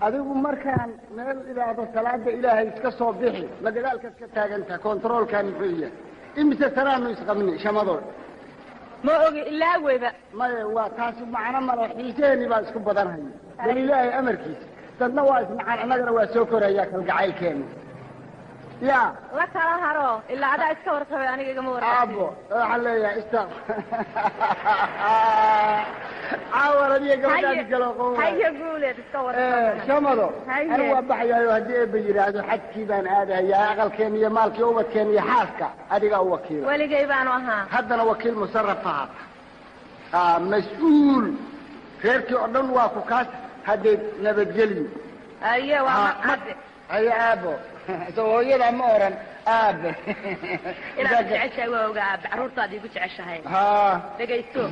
Adigu markaan meel idhaahdo salaada Ilaahay iska soo bixi, ma gadaalkaad ka taagantaha? Kontaroolkan muxuu yahay? Imise sanaanu isqabnay, shamadood? Ma ogi, ilaa weyba. Maya, waa taasi macno male. Xiiseeni baa isku badanhaya, bal Ilaahay amarkiisa dadna waa ismacaan, annagana waa soo korayaa kalgacaylkeena ya. La kala haro, ilaa adaa iska warqabay, aniga igama warqabin. Aabo, waxaan leeyahay ista caawar adiga gabadhaadi galo qow. Haye Guuleed, iska warqaba. Shamado. Haye. Anigu waa baxayaayo, haddii Eebba yidhaahdo xajkii baan aadayaa. Aqalkeen iyo maalkii ubadkeen iyo xaaska adigaa u wakiila. Weligay baanu ahaa. Haddana wakiil musaraf ahaata, mas-uul reerkii oo dhan waa ku kaas. Haddee nabadgelyo. Haye, waa macadde. Haye aabo, soo hooyadaa ma oran aabe. Inaad jeceshahay waa ogaa aabe, carruurtaad iigu jeceshahay. Ha. Dhegaysto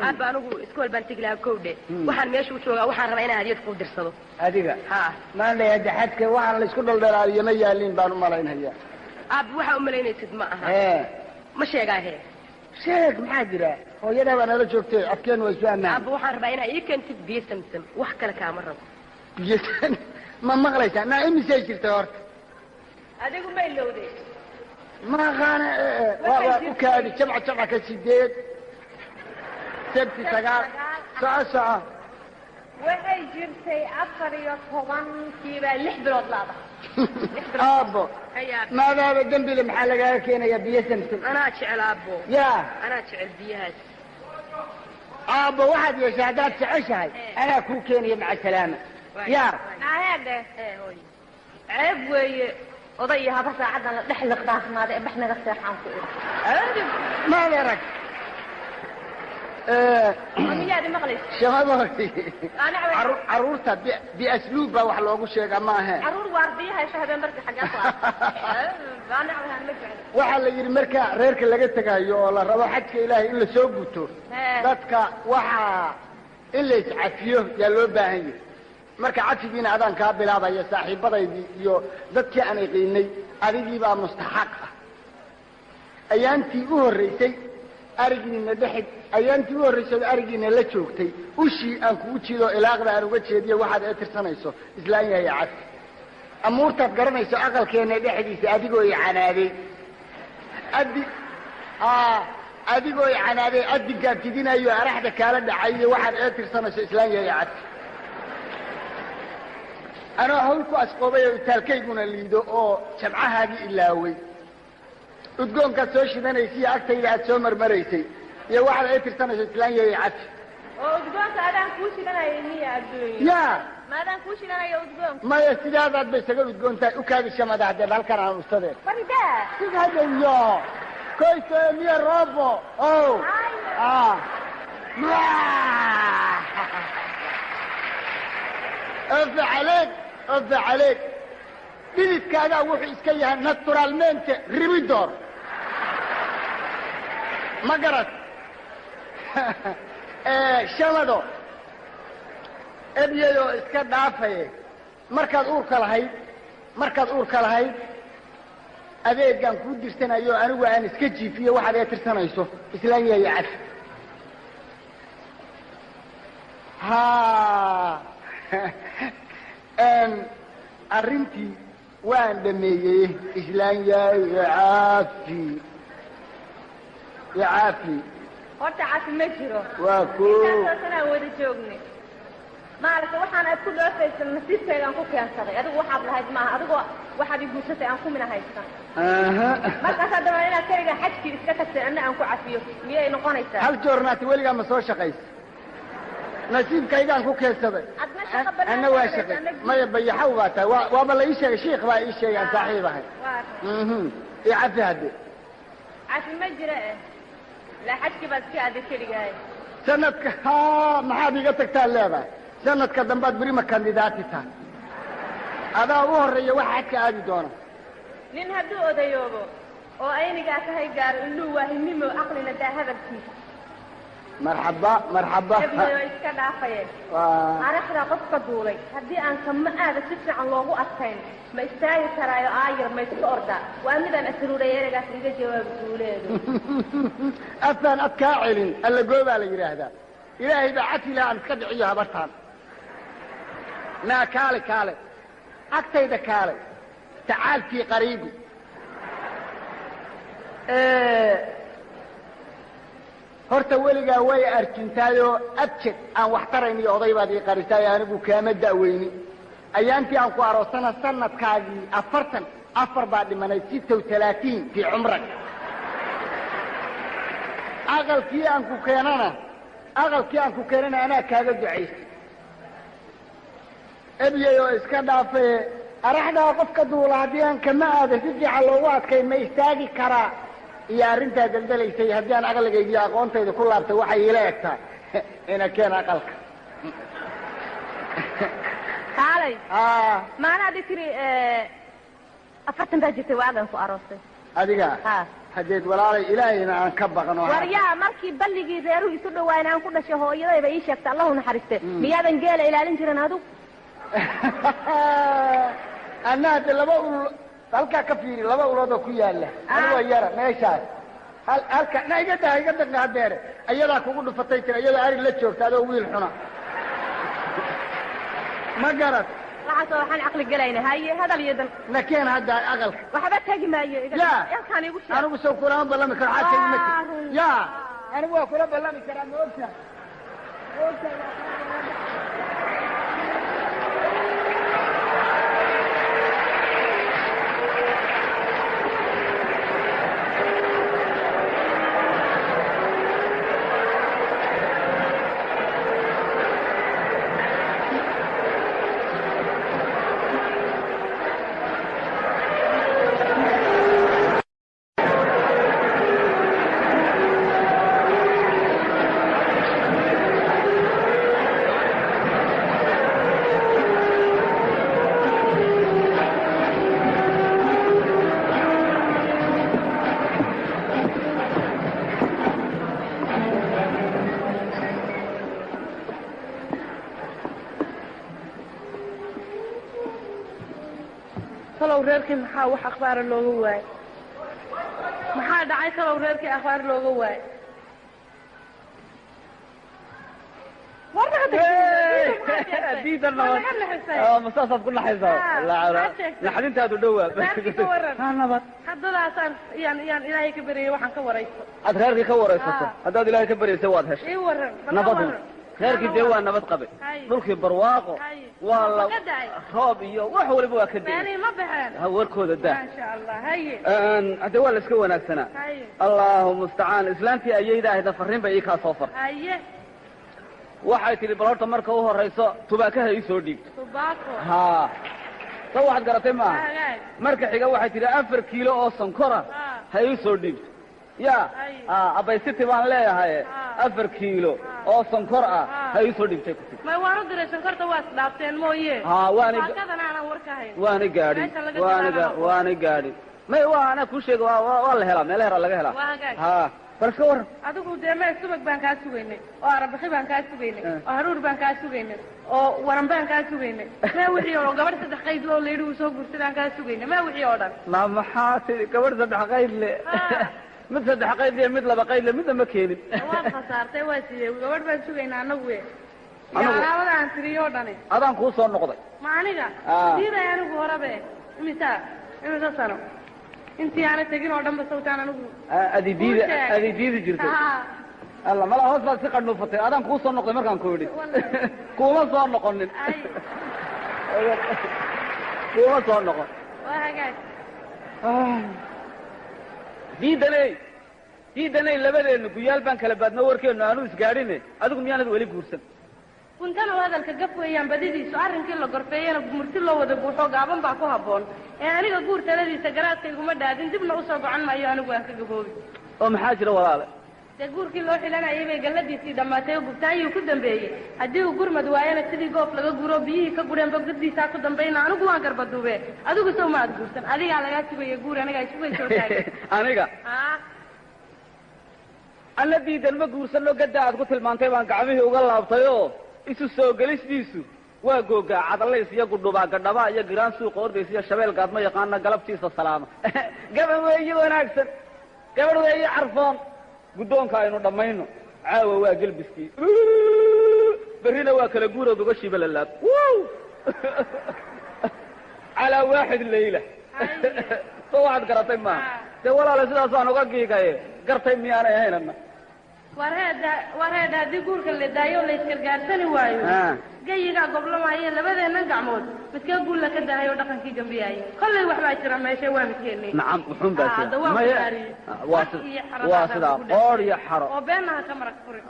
aabba, anigu iskool baan tegi lahaa kowdhe. Waxaan meesha u joogaa, waxaan rabaa inaan hadiyad kuu dirsado. Adiga? Ha. Maandhay, hadde xadka waxaan laysku dhaldhalaaliyo ma yaalin baan u malaynhayaa. Aabba, waxaa umalaynaysid ma aha. Ee. Ma sheegaa he? Sheeg, maxaa jira? Hooyadaa baa nala joogtay, afkeen waa isu ammaan. Aabba, waxaan rabaa inaa ii keentid biyo Samsam, wax kale kaama rabo. Biyo ma maqlaysaa? Naa imisay jirtay horta? Adigu ma ilowday? Ma aqaana. Waa u kaadi, jamca jamca ka 8, sabti 9, soco soco. Waxay jirtay 14-kii baa 6 bilood laada. Aabbo. Haya. Maadaaba dembile, maxaa lagaaga keenayaa biyo Samsam? Anaa jecel aabbo. Ya. Anaa jecel biyahaas. Aabbo, waxaad yeeshay haddaad jeceshahay anaa kuu keenaya. Maca salaama ya. Aheedhe ceeb weeye, oday iyo haba saacaddan la dhex liqdaasnaada ee bax naga seexaan ku iri. Maad arag? Ma miyaad maqlaysa? Shamado, carruurta biasluub baa wax loogu sheegaa, ma ahe. Carruur waardiya haysa habeen barki xaggaa ku ah ma jecel. Waxaa la yidhi marka reerka laga tegaayo oo la rabo xajka Ilaahay in la soo guto, dadka waxaa in la iscafiyo yaa loo baahan yahay. Marka cafigiina adaan kaa bilaabaya, saaxiibadaydii iyo dadkii aan iqiinay, adigiibaa mustaxaq ah. Ayaantii u horraysay arigiina dhexid, ayaantii u horraysay oo arigiina la joogtay, ushii aan kugu jiido, ilaaqda aan uga jeediyo, waxaad ee tirsanayso islaan yahay cafi. Amuurtaad garanayso aqalkeena dhexdiisa adigoo i canaaday, adi adigoo i canaaday, adinkaan fidinayo, araxda kaala dhacayo, waxaad ee tirsanayso islaan yahay cafi. Anoo hawl ku asqoobay oo itaalkayguna liido oo jamcahaagii ilaaway, udgoonkaad soo shidanaysay iyo agtayda aad soo marmaraysay iyo waxaad ee tirsanayso islaan yahay cafi. Oo udgoonka adaan kuu shidanayay miya adduunya? Ya. Ma adaan kuu shidanayo udgoonka? Maya, sidaadaad bay isaga udgoon tahay. U kaagi shamada, haddee halkan aan ustadeen. Farida. Sigadayo koyto miya robo o ah ofa caleeg, ofa caleeg, dhididkaagaa wuxuu iska yahay naturalmente ribidor, ma garat? Shamado, ebyayoo iska dhaafaye, markaad uurka lahayd, markaad uurka lahayd, adeegaan kuu dirsanayo anigu aan iska jiifiyo, waxaad ee tirsanayso islaan yahay cafi. Ha, arrintii waan dhameeyey, islaan yahay caafi, caafi. Horta cafi ma jiro. Waa ko. Intaasoo sanaa wada joognay, maaragta, waxaan aad ku dhoofaysa nasiibkaygaan ku keensaday. Adigu waxaad lahayd maaha, adigoo waxaad i guursatay aan kumina haysan. Markaas haddaba inaad keliga xajkii iska tagtay anna aan ku cafiyo miyay noqonaysaa? Hal joornaati weligaa ma soo shaqaysa? Nasiibkaygaan ku keensaday. Adna shaqo banaan. Anna waa shaqay. Maya, bayaxaw baa tahay, waa waaba la ii sheegay, shiikh baa ii sheegay aan saaxiib ahay. I cafi hadde. Cafi ma jira eh, laa xajkii baad iska aaday keligahay. Sanadka ha maxaad iga tagtaa leedahay? Sanadka dambaad berima kandidaati tahay, adaa u horreeya waxa xajka aadi doona. Nin hadduu odayoobo oo aynigaa tahay gaaro, iluu waa himimo aqlina daa hadalkiisa. Marxaba, marxaba. Ebnayo iska dhaafaye. Araxda qof ka duulay haddii aan kama aada si fiican loogu adkayn, ma istaagi karaayo? Aayar ma iska ordaa? Waa midaan asruuray ereygaas, iga jawaab Guuleedu. Afaan ad kaa celin alla goobaa la yidhaahdaa. Ilaahay baa cafi laha, aan iska dhiciyo habartaan. Naa kaale kaale, agtayda kaale, tacaalkii qariibi. Horta weligaa way arjintaayoo abjad aan wax tarayn iyo oday baad ii qarisaayo, anigu kaama da'weyni. Ayaantii aan ku aroosana sanadkaagii 44 baa dhimanay, 36 fii cumrak. Aqalkii aan ku keenana, aqalkii aan ku keenana anaa kaaga ducaystay. Ebyey oo iska dhaafaye, araxdaa qofka duula haddii aan kama aada si fiican loogu adkay ma istaagi karaa? Iyo arrintaa daldalaysay haddii aan aqligaygiiyo aqoontayda ku laabtay, waxay iila egtaa ina keen aqalka. Kaalay, maanaad i tiri 40 baa jirtay waagaan ku aroosay? Adiga? Ha. Haddeed walaalay, ilaahayna aan ka baqno. Waryaa, markii balligii reeruhu isu dhawaayna aan ku dhashay, hooyadayba ii sheegtay, Allahu naxariiste, miyaadan geela ilaalin jirin adigu? Anna hadde laba ulul halkaa ka fiiri, laba ulood oo ku yaala anigoo yara meeshaas hal halka na iga daa, iga daqa hadeere. Ayadaa kugu dhufatay tiri, iyadoo ari la joogta adoo wiil xuna, ma garat? Waxaasoo waxaan caqli gelayna. Haye, hadal iyo dan. Na keen hadda aqalka. Waxba tegi maayo. Ya. Halkaan igu sheeg. Anigu sow kulama ballami karo xaaskayga ma Waa jir run. Ya, anigu waa kula ballami karaa, ma ogtahay? Ma ogtahay waa kula ballami. Talow reerkii maxaa wax akhbaara looga waayay? Maxaa dhacay? Talow reerkii akhbaar looga waayay? Diida nabad. Masaasaad ku naxaysaa? Naxdintaadu dhowaa. Reerkii ka waran? Ha, nabad. Haddadaasaan yaan Ilaahay ka baryay waxaan ka waraysto. Aad reerkii ka waraysato? Haddaad Ilaahay ka baryaysay waad heshay. Ii waran bal, ka nabad waran. Reerkii dee waa nabad qabay. Dhulkii barwaaqo. Waa la Ma ka da'ay? Roob iyo wax waliba waa ka da'ay. Meelihii ma baxeen? Ha, warkooda daa. Maasha Allah, haye. Hadde waa la iska wanaagsanaa. Haye. Allahu mustacaan. Islaantii ayayda ahayda farriin bay ii kaa soo fartay. Haye. Waxay tidhi, bal horta marka u horayso tubaakaha ii soo dhiibto. Tubaako? Ha, soo waxaad garatay maaha? Hagaag. Marka xiga waxay tidhi 4 kiilo oo sonkora ha ii soo dhiibto ya. Abaysiti baan leeyahay. 4 kiilo oo sonkor ah ha ii soo dhiibtay ku tidhi. May, waan u diray sonkorta, waa isdhaafteen mooye. Ha, waana Tubaakadan aanan war ka hayn. Waana gaadhin. Meesha laga waana jaraana. Waana gaadhin. May, waa anaa kuu sheega, waa la helaa, meelo heraa laga helaa. Waa hagaag. Ha, bal iska warran. Adigu dee mee, subag baan kaa sugaynay, oo arabixi baan kaa sugaynay, oo haruur baan kaa sugaynay, oo waran baan kaa sugaynay. Mee wixii oo gabadh saddex qayd loo layidhi uu soo guursadaan kaa sugaynay? Mee wixii oo dhan? Ma maxaa tidhi? Gabadh saddex qayd le? Ha. Mid saddex qayd le, mid laba qayd le, midna ma keenin. Waad khasaartay. Waa sidee? Gabadh baan sugaynaa annagu we iyo alaabada aan tiriyo oo dhani. Adaan kuu soo noqday. Ma aniga? Diiday anigu horebe. Imisa sano intii aana tegin oo dhan ba sawtaan anigu Adi diidi kuu sheegay. Adi diidi jirtay. Alla mala hoos baad si qadhuufatay. Adaan kuu soo noqday markaan ku idhi. Wallahi. Kuuma soo noqonin. Ay. Kuuma soo noqon. Waa hagaag. Diidaney, diidaney, labadeennu guyaal baan kala baadno, warkeennu aanu isgaadhine, adigu miyaanad weli guursan? Kuntana hadalka gaf weeyaan badidiisu, arrinkii la gorfeeyena murti loo wada guuxo gaaban baa ku habboon. Ee aniga guur taladiisa garaadkayguma dhaadin, dibna usoo gocan maayo, anigu waan ka gaboobi. Oo maxaa jira, walaale? Dee guurkii loo xilanayay bay galladiisii dhammaatay oo gubtaanyuu ku dambeeyey. Haddii uu gurmad waayana, sidii goof laga guro biyihii ka gureen bogdadiisaa ku dambayna. Anigu waan garbaduube. Adigu sow ma aad guursan? Adigaa lagaa sugaya guur, anigaa isugay soo taagay. Aniga? Aa. Alla diidan, ma guursano. Gadda aad ku tilmaantay baan gacmihii uga laabtayoo isu soo gelistiisu waa googaa cadalays iyo gudhubaa gadhabaa iyo giraan suuqa ordaysa iyo shabeel gaadma yaqaana galabtiisa salaama. Gabadh weeye wanaagsan, gabadh weeye carfoon. Guddoonka aynu dhammayno caawa waa gelbiskii, berrina waa kala guurood uga shiiba lalaab. Wow! Calaa waaxid layla. Soo waxaad garatay maaha. Dee walaale sidaasaan uga giigaye, gartay miyaanay ahayn adna? War heedha, haddii guurka la daayo oo la isgargaarsani waayo, gayigaa goblamaayo. Labadeennan gacmood midkee guulla ka daahay oo dhaqankii gambiyaayay? Kollay waxbaa jira meesha, waa midkeennay. Nacam, wuxuun baa Hadda jira. Waan Maya, ku dhaariyey. waa Cod sida iyo xaro waa baa sidaa kugu dhashay. Qoor iyo xaro. Oo beenna ha ka marag furin.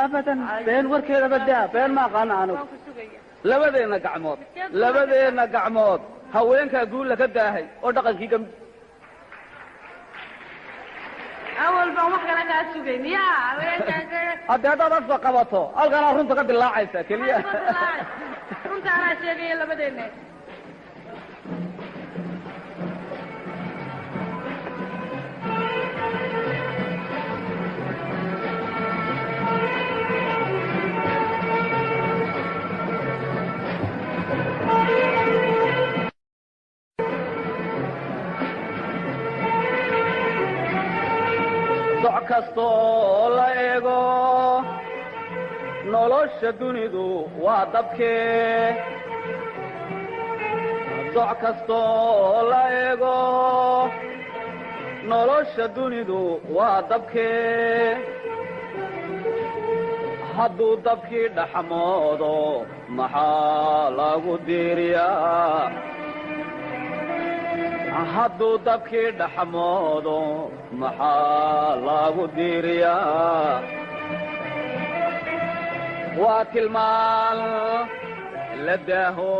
Abadan, been warkeeda badaa, been ma aqaana anigu. Waan ku sugaya. Labadeenna gacmood, labadeenna gacmood haweenkaa guulla ka daahay oo dhaqankii gambi. Awal baan wax kale kaa sugayn ya haweenkaa. Haddii haddaad afka qabato, halkanaa runta ka dilaacaysa keliya. Runta anaa sheegaya, labadeenna. Soc kastoo la eego nolosha dunidu waa dabkee, soc kastoo la eego nolosha dunidu waa dabkee. Hadduu dabkii dhaxmoodo, maxaa lagu diiriyaa? Hadduu dabkii dhaxmoodo, maxaa lagu diiriyaa? Waa tilmaan la daaho,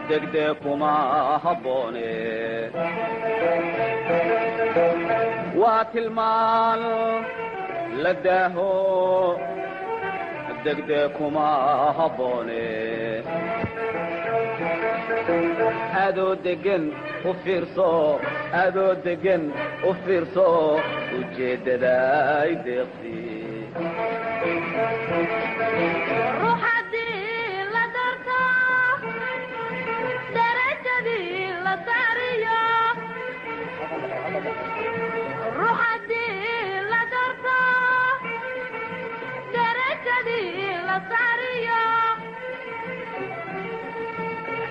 degdeg kuma habboone. Waa tilmaan la daaho, degdeg kuma habboone. Adoo degan u fiirso, adoo degan u fiirso, ujeeddadaay deeqsi. Ruux haddii la darto, darajadii la saariyo, ruux haddii la darto, darajadii la saariyo,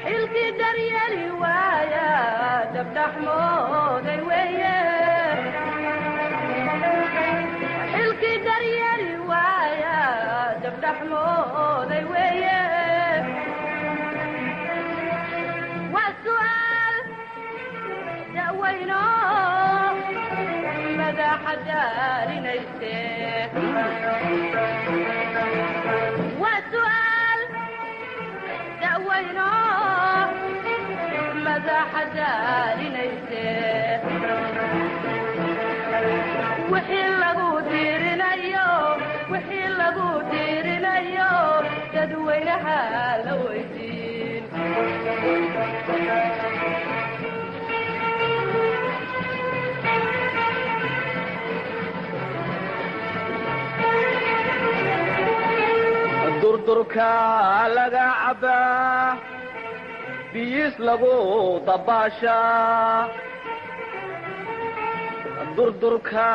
xilkii daryeeli waaya, dabdhaxmooday weeye. Xilkii daryeeli waaya, dabdhaxmooday weeye. Waa su'aal da'weyno madaxa daalinayse. Waa su'aal da'weyno madaxa daalinayse. Wixii lagu diirinayo, wixii lagu diirinayo, dadweynaha la weydiin. Durdurka laga cabbaa, biyis lagu dabaashaa. Durdurka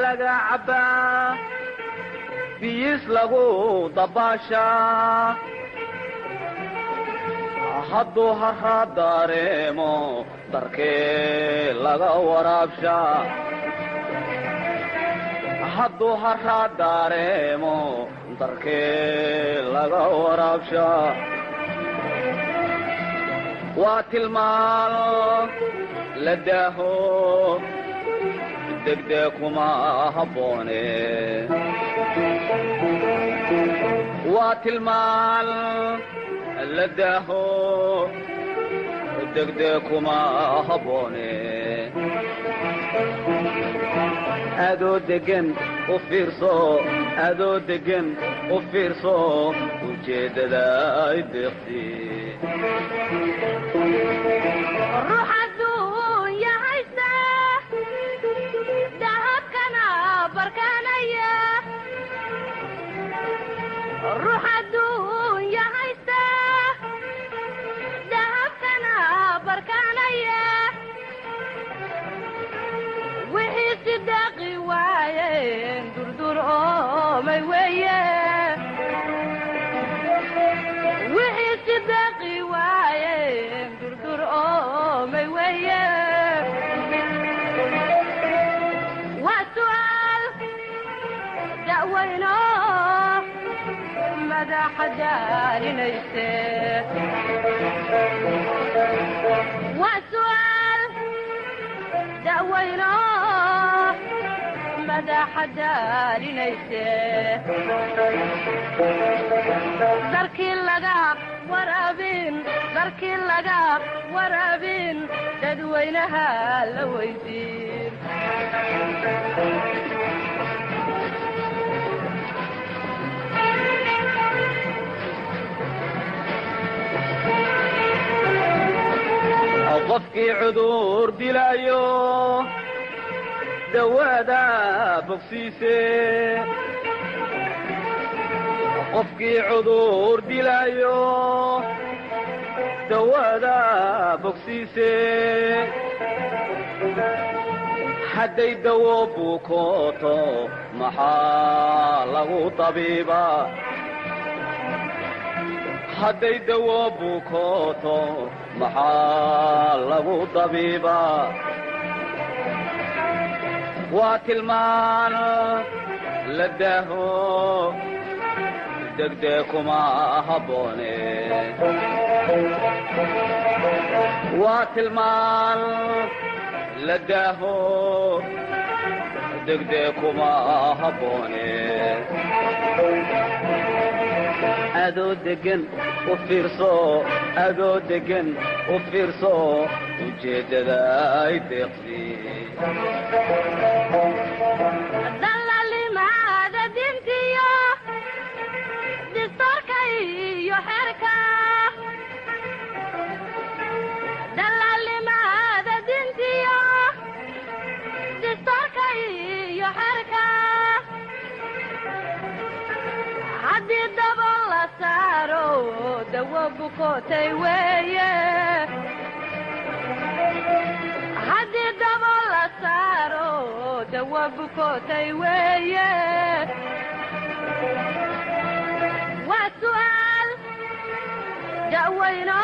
laga cabbaa, biyis lagu dabaashaa. Hadduu harraa dareemo, darkee laga waraabshaa. Hadduu harraa dareemo, darkee laga waraabshaa. Waa tilmaan la daaho, degdeg kuma habboone. Waa tilmaan la daaho, degdeg kuma habboone. Adoo degan u fiirso, adoo degan u fiirso, ujeeddadaay deeqsi. Ruux adduunya haysta, dahabkana barkanaya, ruux adduunya haysta, dahabkana barkanaya, wixii sidaaqi waayeen durdur oomay weeye. Wixii daalinayse. Waa su'aal da'weyno madaxa daalinayse. Darkii laga waraabin, darkii laga waraabin, dadweynaha la weydiin. Qofkii cudur dilaayo dawaada bogsiise, qofkii cudur dilaayo dawaada bogsiise, hadday dawo bukooto maxaa lagu tabiibaa? Hadday dawo bukooto maxaa lagu tabiibaa? Waa tilmaan la daaho, degdeg kuma habboone. Waa tilmaan la daaho, degdeg kuma habboone. Adoo degan u fiirso, adoo degan u fiirso, ujeeddada ay deeqsi. Dalalimaada dintiyo distorka iyo xerka, dalalimaada dintiyo distorka iyo xerka, haddii dabo la saaro dawo bukootay weeye. Haddii dabo la saaro dawo bukootay weeye. Waa su'aal da'weyno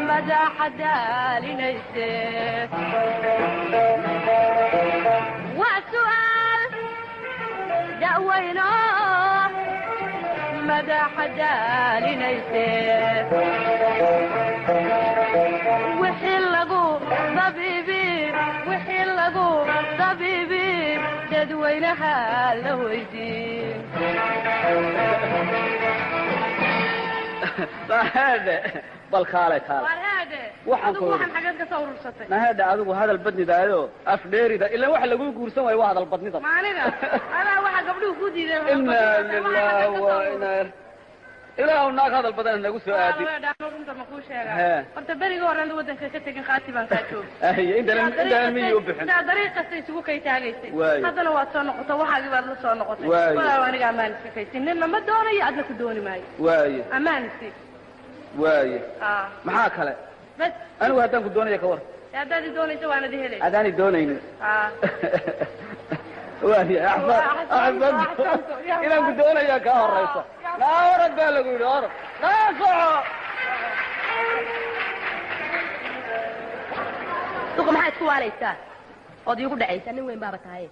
madaxa daalinayse. Waa su'aal da'weyno madaxa daalinayse. Wixii lagu dabiibi, wixii lagu dabiibi, dadweynaha la weydiin. Mahadhe, bal kaalay, kaale. Warhaade. Waxaan adigu ku waxaan xageed ka soo urursatay? Mahadhe, adigu hadal badnidaayo af dheerida, ilaan waxa laguu guursan waayo waa hadal badnida. Maaniga adaa waxaa gabdhuhu ku diideen. Inaa lillahi wa inaa ilaahu, naag hadal badan nagu soo aadin. Runta ma kuu sheegaa? Hee. Horta beriga horena waddanka ka tegin khaati baan kaa joogay. Ahiye, intaanan miyi u bixin. Sidaa dariiq kasta isugu kay taagaysay. Waayo. Haddana waad soo noqotay, waxaagii baad la soo noqotay. Waayo. Walaal, aniga ammaan iska kaysin, ninna ma doonayo, adna ku dooni maayo. Waaye. Ammaan isi. Waaye. Ah. Maxaa kale? Bas. Anigu haddaan ku doonaya ka war? Haddaad i doonayso waanad i helaysa. Adaanay doonaynin. Ah. Waaye, axsan. Axsanto, axsanto. axsanto, yaa. Inaan ku doonaya kaa horaysa. Naa orad baa lagu yidhi, orad, naa soco. Duqa, maxaa isku waalaysaa ood iigu dhacaysaa? Nin weyn baaba tahay.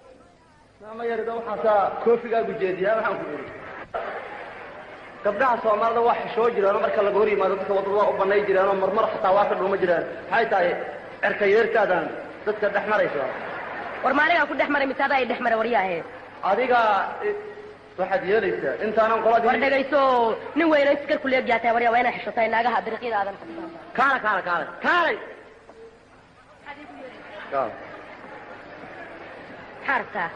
Ma yarida, waxaasaa koofigaagu jeediyaa. Waxaan ku idhi, gabdhaha Soomaalida waa xishoo jireenoo marka laga hor yimaado dadka waddada waa u bannay jireenoo marmar xataa waa ka dhuuma jireen. Maxay tahay cerka yeertaadan dadka dhex maraysa? War maaligaan ku dhex maray mise adaa i dhex maray, waryaahe? Adiga waxaad yeelaysaa intaanan War qoladii dhegayso, nin weyna inta garku leegyaa tahay, waryaa, waa inaa xishotahay naagaha dariiqyadaadan. Kaala, kaala, kaala, kaalay, kaala. Maxaa rabtaa?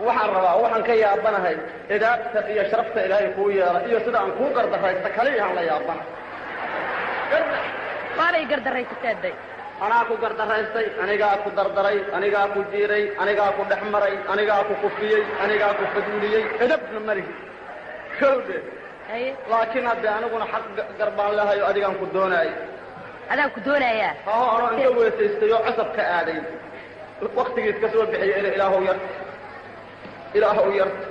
Waxaan rabaa, waxaan ka yaabanahay idaabta iyo sharafta Ilaahay kuu yeela iyo sida aan kuu gardaraysta kaliyahaan la yaabanahay. Waabay gardaraysateeday. Anaa ku gardaraystay, anigaa ku dardaray, anigaa ku jiiray, anigaa ku dhex maray, anigaa ku kufiyey, anigaa ku faduuliyey, edabna malihi kowdhe. Haye. Laakiin haddee aniguna xaq garbaan lehayo, adigaan ku doonaay. Adaan ku doonayaa? Haho, anoo inta weesaystay oo cusab ka aaday waktigiis ka soo bixiyey ila ilaahow yar, ilaahow yarta,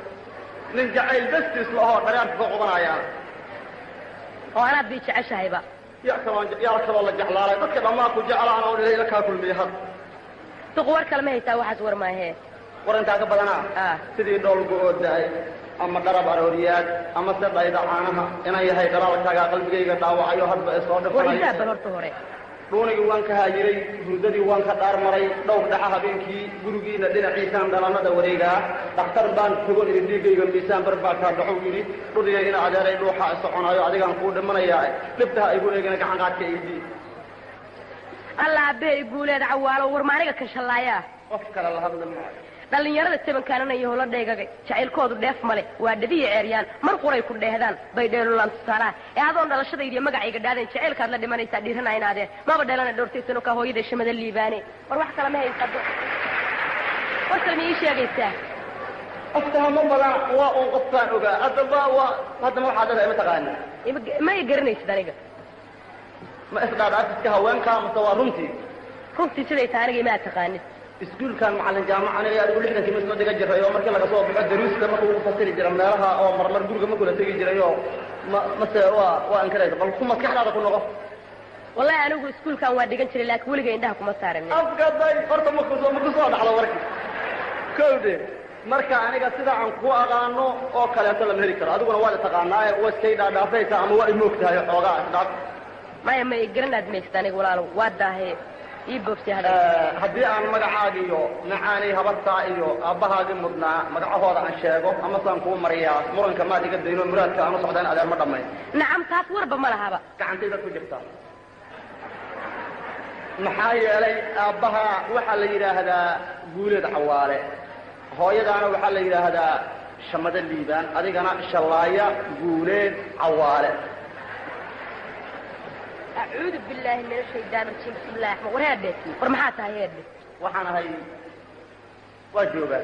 nin jacayl bastiis lahoo dhareerka ka qubanayaan. Oo anaad bay jeceshahayba? Yaa kaloo, yaa kaloo la jeclaalay? Dadka dhammaa ku jeclaan oo ilaahay la kaa kulmiye had. Duq, war kale ma haysaa? Waxaas war maahee. War intaa ka badanaa? Ah. Sidii dhoolgu oo daay Ama dharab arooriyaad ama se dhayda caanaha inaan yahay dhalaalkaaga qalbigayga dhaawacayo hadba ee soo dhifanayo. Horta hore dhuunigii waan ka haayiray, hurdadii waan ka dhaarmaray, dhowr dhaxa habeenkii gurigiina dhinaciisaan dhalanada wareegaa. Dhakhtar baan togon idhi dhiiggayga miisaan bar baa kaa dhaxow yidhi dhurigay ina adeeray dhuuxa soconaayo adigaan kuu dhimanayaa dhibtaha igu eegana gacan qaadka iidii. Allah abbee guuleed cawaalo war maaniga ka shallaayaa qof kale la hadli maayo. Dhalinyarada tabankaanana iyo hola dheegagay jacaylkoodu dheef male waa dhabiya ceeryaan mar quray ku dheehdaan bay dheelulaan tusaalaha ee adoon dhalashadaydiiyo magacayga dhaadeen jacaylkaad la dhimanaysaa dhiirana inaadeen maba dhalana dhowrtay sano ka hooyada shamada liibaane. War wax kale ma haysado, war kale ma ii sheegaysaa? Aftahamo badan waa uun qofkaan ogaa haddaba waa haddama waxaad leedahay ma taqaana. Ma i garanaysid aniga. Ma isdhaadhaafiska haweenkaa mase waa runtii? Runtii siday tahay aniga imaa taqaanid. Iskuulkan macallin jaamac aniga adigu 60kii misma dhiga jiray oo markii laga soo baxo daruusta markuu ugu fasiri jira meelaha oo marmar guriga ma kula tegi jiray oo ma mase waa inkaraysa bal ku maskaxdaada ku noqo. Wallahi anigu iskuulkan waa dhigan jiray laakiin weliga indhaha kuma saarin. Afkaday horta ma ku soo dhaxlo warkii kowde. Marka aniga sida aan ku aqaano oo kaleeto lama heli karo, adiguna waa taqaanaa waa iskay dhaadhaafaysaa ama waa imoogtahay xoogaa isdhaaf. Maya ma garanaad maysid aniga walaalow waa daahee haddii aan magacaaga iyo macaanay habartaa iyo aabbahaagii mudnaa magacahooda aan sheego ama saan kuu mariyaa muranka maad iga dayno muraadka aanu socdaan adeer ma dhammayn. Nacam taas warba ma lahaba. Gacantaydaad ku jirtaa. Maxaa yeelay aabbaha waxaa la yidhaahdaa Guuleed Cawaale, hooyadaana waxaa la yidhaahdaa Shamada Liibaan, adigana Shallaaya Guuleed Cawaale. Acuudu billaahi min ashaytaan rajiim bismillahi raxmaan. War heedhe, war maxaa tahay heedhe? Waxaan ahay waa joogaa.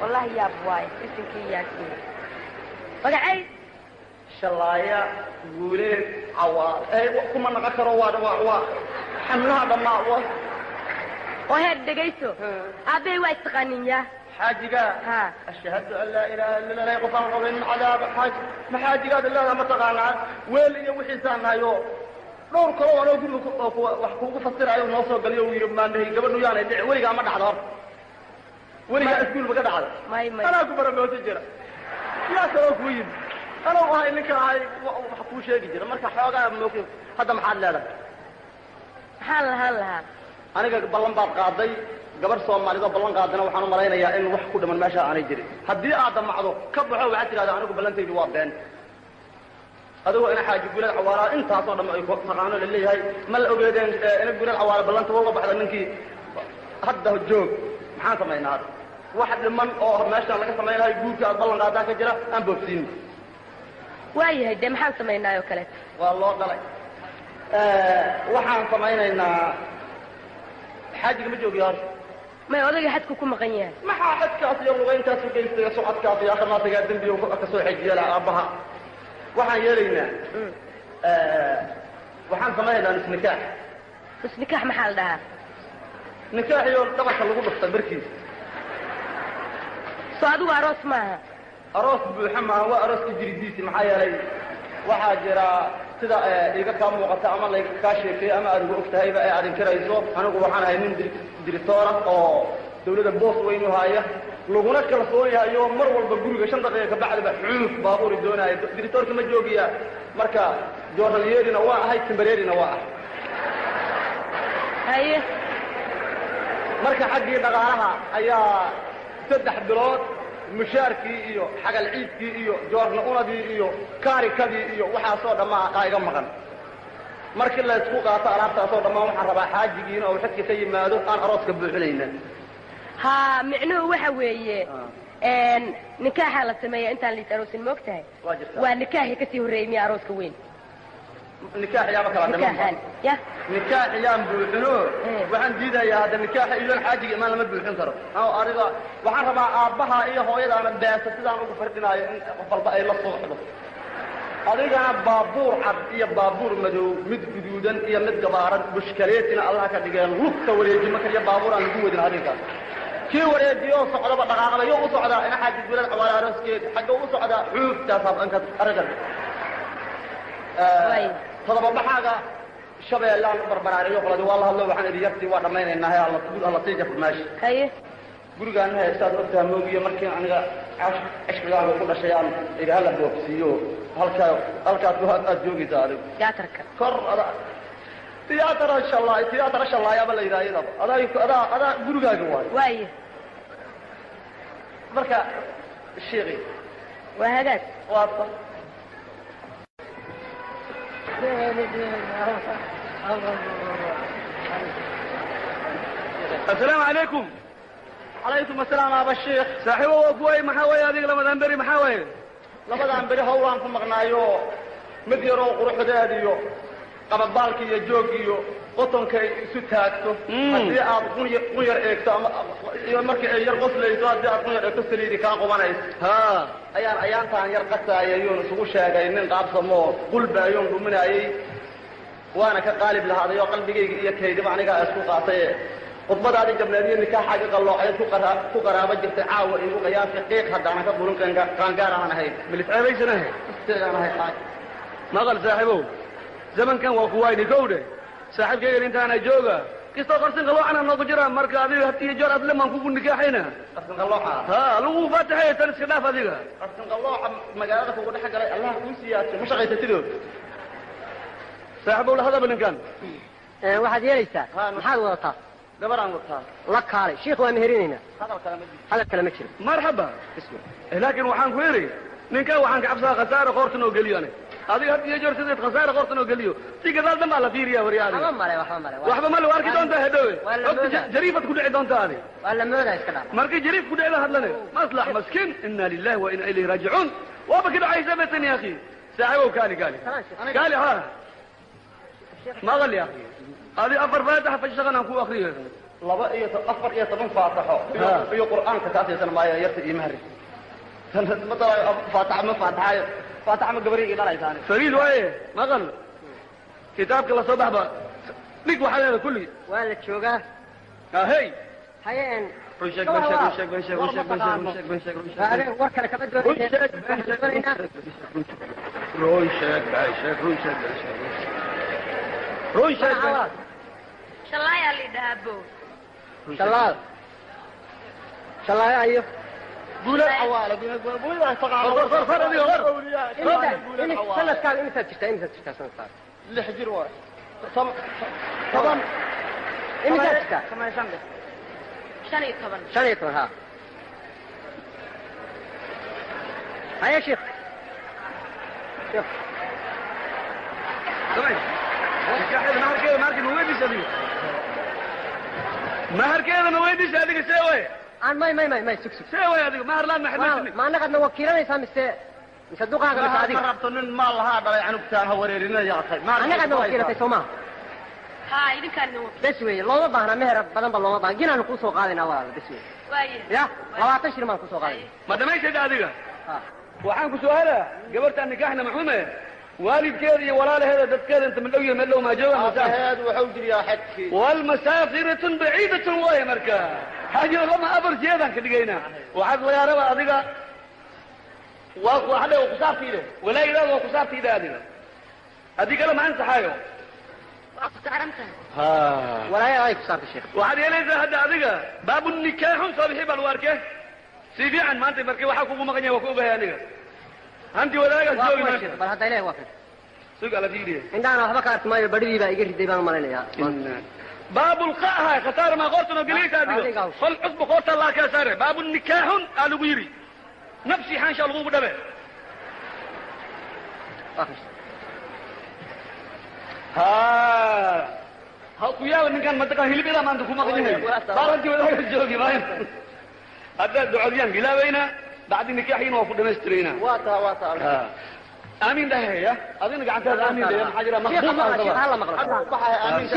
Wallahi yaab waaye isinkii yaasiin magacay Shallaaya Guuleed Cawaale kuma naqon karo waa xamlaha dhammaa waa. Oo heed dhegayso aabbey waa istaqaanin yaa xaajiga ashhadu an laa ilaaha illa allah qofaan qabin cadaab xaaj maxaajigaad leedahay ma taqaanaa weel iyo wixiisaan nahayo dhowr kale oo anoo guriga wax kuugu fasirayo noo soo galiyo uu yidhi maandhahay gabadhu yaanay dhici weligaa ma dhacdo horta weligaa iskuul ma ka dhacdo anaa ku baramooti jira yaa kaloo kuu yimi anoo ahay ninka ahay wax kuu sheegi jira. Marka xoogaa moog hadda maxaad leedahay? Maxaan lahaan lahaa aniga ballan baad qaaday gabar Soomaalida oo ballan qaadana waxaan u malaynayaa in wax ku dhiman meesha aanay jirin. Haddii aad damacdo ka baxo waxaad tidhahdaa anigu ballantaydu waa been. Adigoo ina xaaji Guuleed Cawaala intaasoo dhan ay taqaano la leeyahay ma la ogeedeen ina Guuleed Cawaala ballanta uga baxda ninkii hadda joog maxaan samaynaa hadda wax dhiman oo meeshaan laga samaynayo guurka aad ballan qaadaa ka jira aan boobsiin. Waayahay dee maxaan samaynaa oo kaleeto? Waa loo dhalay. Waxaan samaynaynaa xaajiga ma joogiyo horta. May odayga xadku ku maqan yahay. Maxaa xadkaas iyo lugayntaas u geystay socodkaas iyo akhirnaasigaa dembiga ka soo xejiya laha aabbaha. Waxaan yeelaynaa waxaan samaynaynaa nus nikaax. Nus nikaax maxaa la dhahaa? Nikaax iyo dhabarka lagu dhuftay markiisa. Soo adigu aroos maaha? Aroos buuxa maaha, waa arooska jiridiisi. Maxaa yeelay waxaa jira sida iga kaa muuqata ama layga kaa sheekay ama aad ugu og tahayba ee aad inkirayso anigu waxaan ahay nin diritoora oo dawladda boos weyn u haya laguna kalsoon yahayo mar walba guriga 5 daqiiqo ka bacdiba xuuf baabuuri doonaayo diritoorka ma joogiya. Marka joornalyeerina waa ahay timbareerina waa ahay. Haye marka xaggii dhaqaalaha ayaa 3 bilood mushaarkii iyo xagal ciidkii iyo joorna unadii iyo kaarikadii iyo waxaasoo dhammaa aa iga maqan. Markii la isku qaato alaabtaasoo dhammaan waxaan rabaa xaajigiina oo xadka ka yimaado aan arooska buuxinayna. Haa micnuhu waxa weeye nikaaxaa la sameeya intaan liis aroosin ma og tahay? Waa nikaaxii kasii horreeyey miya arooska weyn? Nikaax yaaba kala dhiman ya nikaax yaan buuxino. Waxaan diidayaa hadda nikaaxa iyoon xaajiga imaan lama buuxin karo. Aniga waxaan rabaa aabbaha iyo hooyadaana beesa sidaan ugu fardhinaayo in qof walba ay la sooxdo. Adigana baabuur cad iyo baabuur madow mid guduudan iyo mid gabaaran bushkaleetina Allah ka dhigeen lugta wareejima kaliya baabuur aan lagu wadin arrinkaas. Kii wareejiyo socdaba dhaqaaqayo u socdaa ina xaaji Guuleed Cawaale arooskeed xagga u socdaa xuuftaas habdhanka arrinkan. Todobabaxaaga shabeellaan u barbaraariyo qoladii waa la hadlo waxaan idhi yartii waa dhammaynaynaa alla guud alla sii jafur meesha. Haye Gurigaan haystaad ogtaha moogiyo markii aniga cishqigaaga ku dhashay aan igahala boogsiiyo halkaa halkaad aad joogaysaa adigu. Tiyaatarka. Kor ada tiyaatara shallaay tiyaatara shallaayaaba la yidhaha iyadaba adaa adaa adaa gurigaaga waayo. Waaye. Marka shiiqi. Waa hagaag. Waata. Assalaamu calaykum. Calaykum assalaam aaba shiikh. Saaxiibo waa kuwaay maxaa waaye adiga labadan beri maxaa waaye? Labadan beri howlaan ku maqnaayo mid yaroo quruxdeed iyo qabadbaalka iyo joog iyo qotonka ay isu taagto haddii aad qunyar eegto ama iyo markii ay yar qoslayso haddii aad qunyar eegto saliidi kaa qubanayso. Haa. Ayaan ayaantaan yar qasaayay oon isugu sheegay nin qaabsamoo qulbaayoon dhuminayay waana ka qaalib lahaaday oo qalbigayga iyo kaydiba anigaa isku qaatay khudbadaadii jabneed iyo nikaaxaaga qalloocay ku qaraabo jirtay caawa igu qiyaasi qiiq haddaanan ka burin qaangaar aan ahayn. Milisceebaysanahay. Isteegaan ahay xaaj. Maqal saaxiibow. Zamankan waa kuwayni kowdhe. Saaxiibkaygan intaana jooga kistoo qarsin qalloocana noogu jira marka adiga had iyo jeer adle maan kugu nikaaxayna. Qarsin qallooca. Haa lagu faataxaya tan iska dhaaf adiga. Qarsin qallooca magaalada kugu dhex galay Allah kuu siiyaaso ma shaqaysatidoo. Saaxiibow la hadaba ninkan. Waxaad yeelaysaa maxaad wadataa? Gabaraan wataa. La kaalay shiikh waa meherinaynaa. Hadal kale ma jiro. Hadal kale ma jiro. Marxaba. Laakiin waxaan ku yidhi ninkan waxaan ka cabsadaa khasaare qoortan oo geliyo aniga. Adiga had iyo jeer sideed khasaare qoortan oo geliyo si gadaal dhan baa la fiiriyaa wari adiga. Waxba male waxba male. Waxba male waa arki doontaa hadhowe. Ogta jariifad ku dhici doontaa adiga. Waa la moodaa iska dhaaf. Markii jariif ku dhicda hadlane maslax maskiin inna lillahi wa inna ilayhi raajicuun. Waaba ka dhacaysa batan ya akhi. Saaxiibow kaali kaali. Kaali haa. Maqal ya akhi. Adi afar faatax fashaqan aan ku akhriyo. 2 iyo 14 faataxo iyo qur'aanka kaasaysan maayo yarta iyo mahri. Ma dalayo faatax ma faataxayo faatax ma gabariga dhalaysaani. Fariid waaye maqal. Kitaabka la soo baxba dhig waxaa leedahay kulli. Waa la joogaa. Hey. Haye en. Run sheeg been sheeg run sheeg run sheeg run sheeg run sheeg run sheeg run sheeg. War kale kama doonaynaa. Run sheeg been sheeg run sheeg been sheeg. Run sheeg been. Shallaayaa la yidhahaa bow. Shallaal. Shallaaya ayo. Guulad cawaale guulad taqaano. Qor adiga qor. Sanadkaaga imisaad jirtaa imisaad jirtaa sanadkaaga? 6 jir waay. 10. Imisaad jirtaa? 15. 15 haa. Haya shiikh. Shiikh. Samay. Nikaaxeeda maharkeeda maharkii ma weydiisay adiga? Maharkeeda ma weydiisay adiga see waye? Aan may may may may sug sug. See waye adiga mahar laan ma xidmaysid. Ma annagaadna wakiilanaysaa mise mise duqaaga mise adiga? Ma rabto nin maal lahaa dhalay canugtaan ha wareerinaya akhay. Annagaadna wakiilatay soo maaha? Haa idinkaan idin wakiil. Bes weeye looma baahna meher badan ba looma baahna ginaanu kuu soo qaadaynaa walaal bes weeye. Waaye. Ya 20 shilin baan kusoo qaadayna. Ma dhamaysayda adiga? Waxaan ku su'aalaa gabartaan nikaaxna maxume waalidkeeda iyo walaalaheeda dadkeeda inta ma dhow yahay meel dhow maa joogaan aabaheed wuxuu jiriyaa xajkii. Walmasaafiratun baciidatun waaye marka xaajada lama afar jeedaan ka dhigaynaa. Waxaad lagaa rabaa adiga waa waxdhe waa kusaabtiide walaayadaada waa kusaabtiide adiga haddii kale ma ansaxaayo. Waa ku saaran tahay. Haa. Walaayada ay ku saartay sheekh. Waxaad yeelaysaa hadda adiga baabu nikaaxun soo bixi baa lagu arkee si fiican maanta markii waxaa kugu maqan yahay waa ku ogahay aniga. Hanti wadaagaas joogi maanta. Bal hadda ilaahay waa kan. Sug ala fiiriye. Indhahana waxba ka arki maayo badhidii baa iga riday baan malaynayaa. Baabu lqa'ha khasaara maa qoortan oo geliyeysa adiga. Qol cusbu qoorta laa kaa saare. Baabu nikaaxun aa lagu yidhi. Nafsi xaansha lagugu dhabe. Haa. Ha ku yaaba ninkan mantaqan hilibyadaa maanta ku maqan yahay. Baar hanti wadaagaas joogi maayo. Hadda ducadiyaan bilaabaynaa. بعد نكاحين وفد مسترينا. واتا واتا. آمين ده يا. أظن قعدت آمين ده يا محاجرة مخبوط. شيخ هلا مغلط. آمين.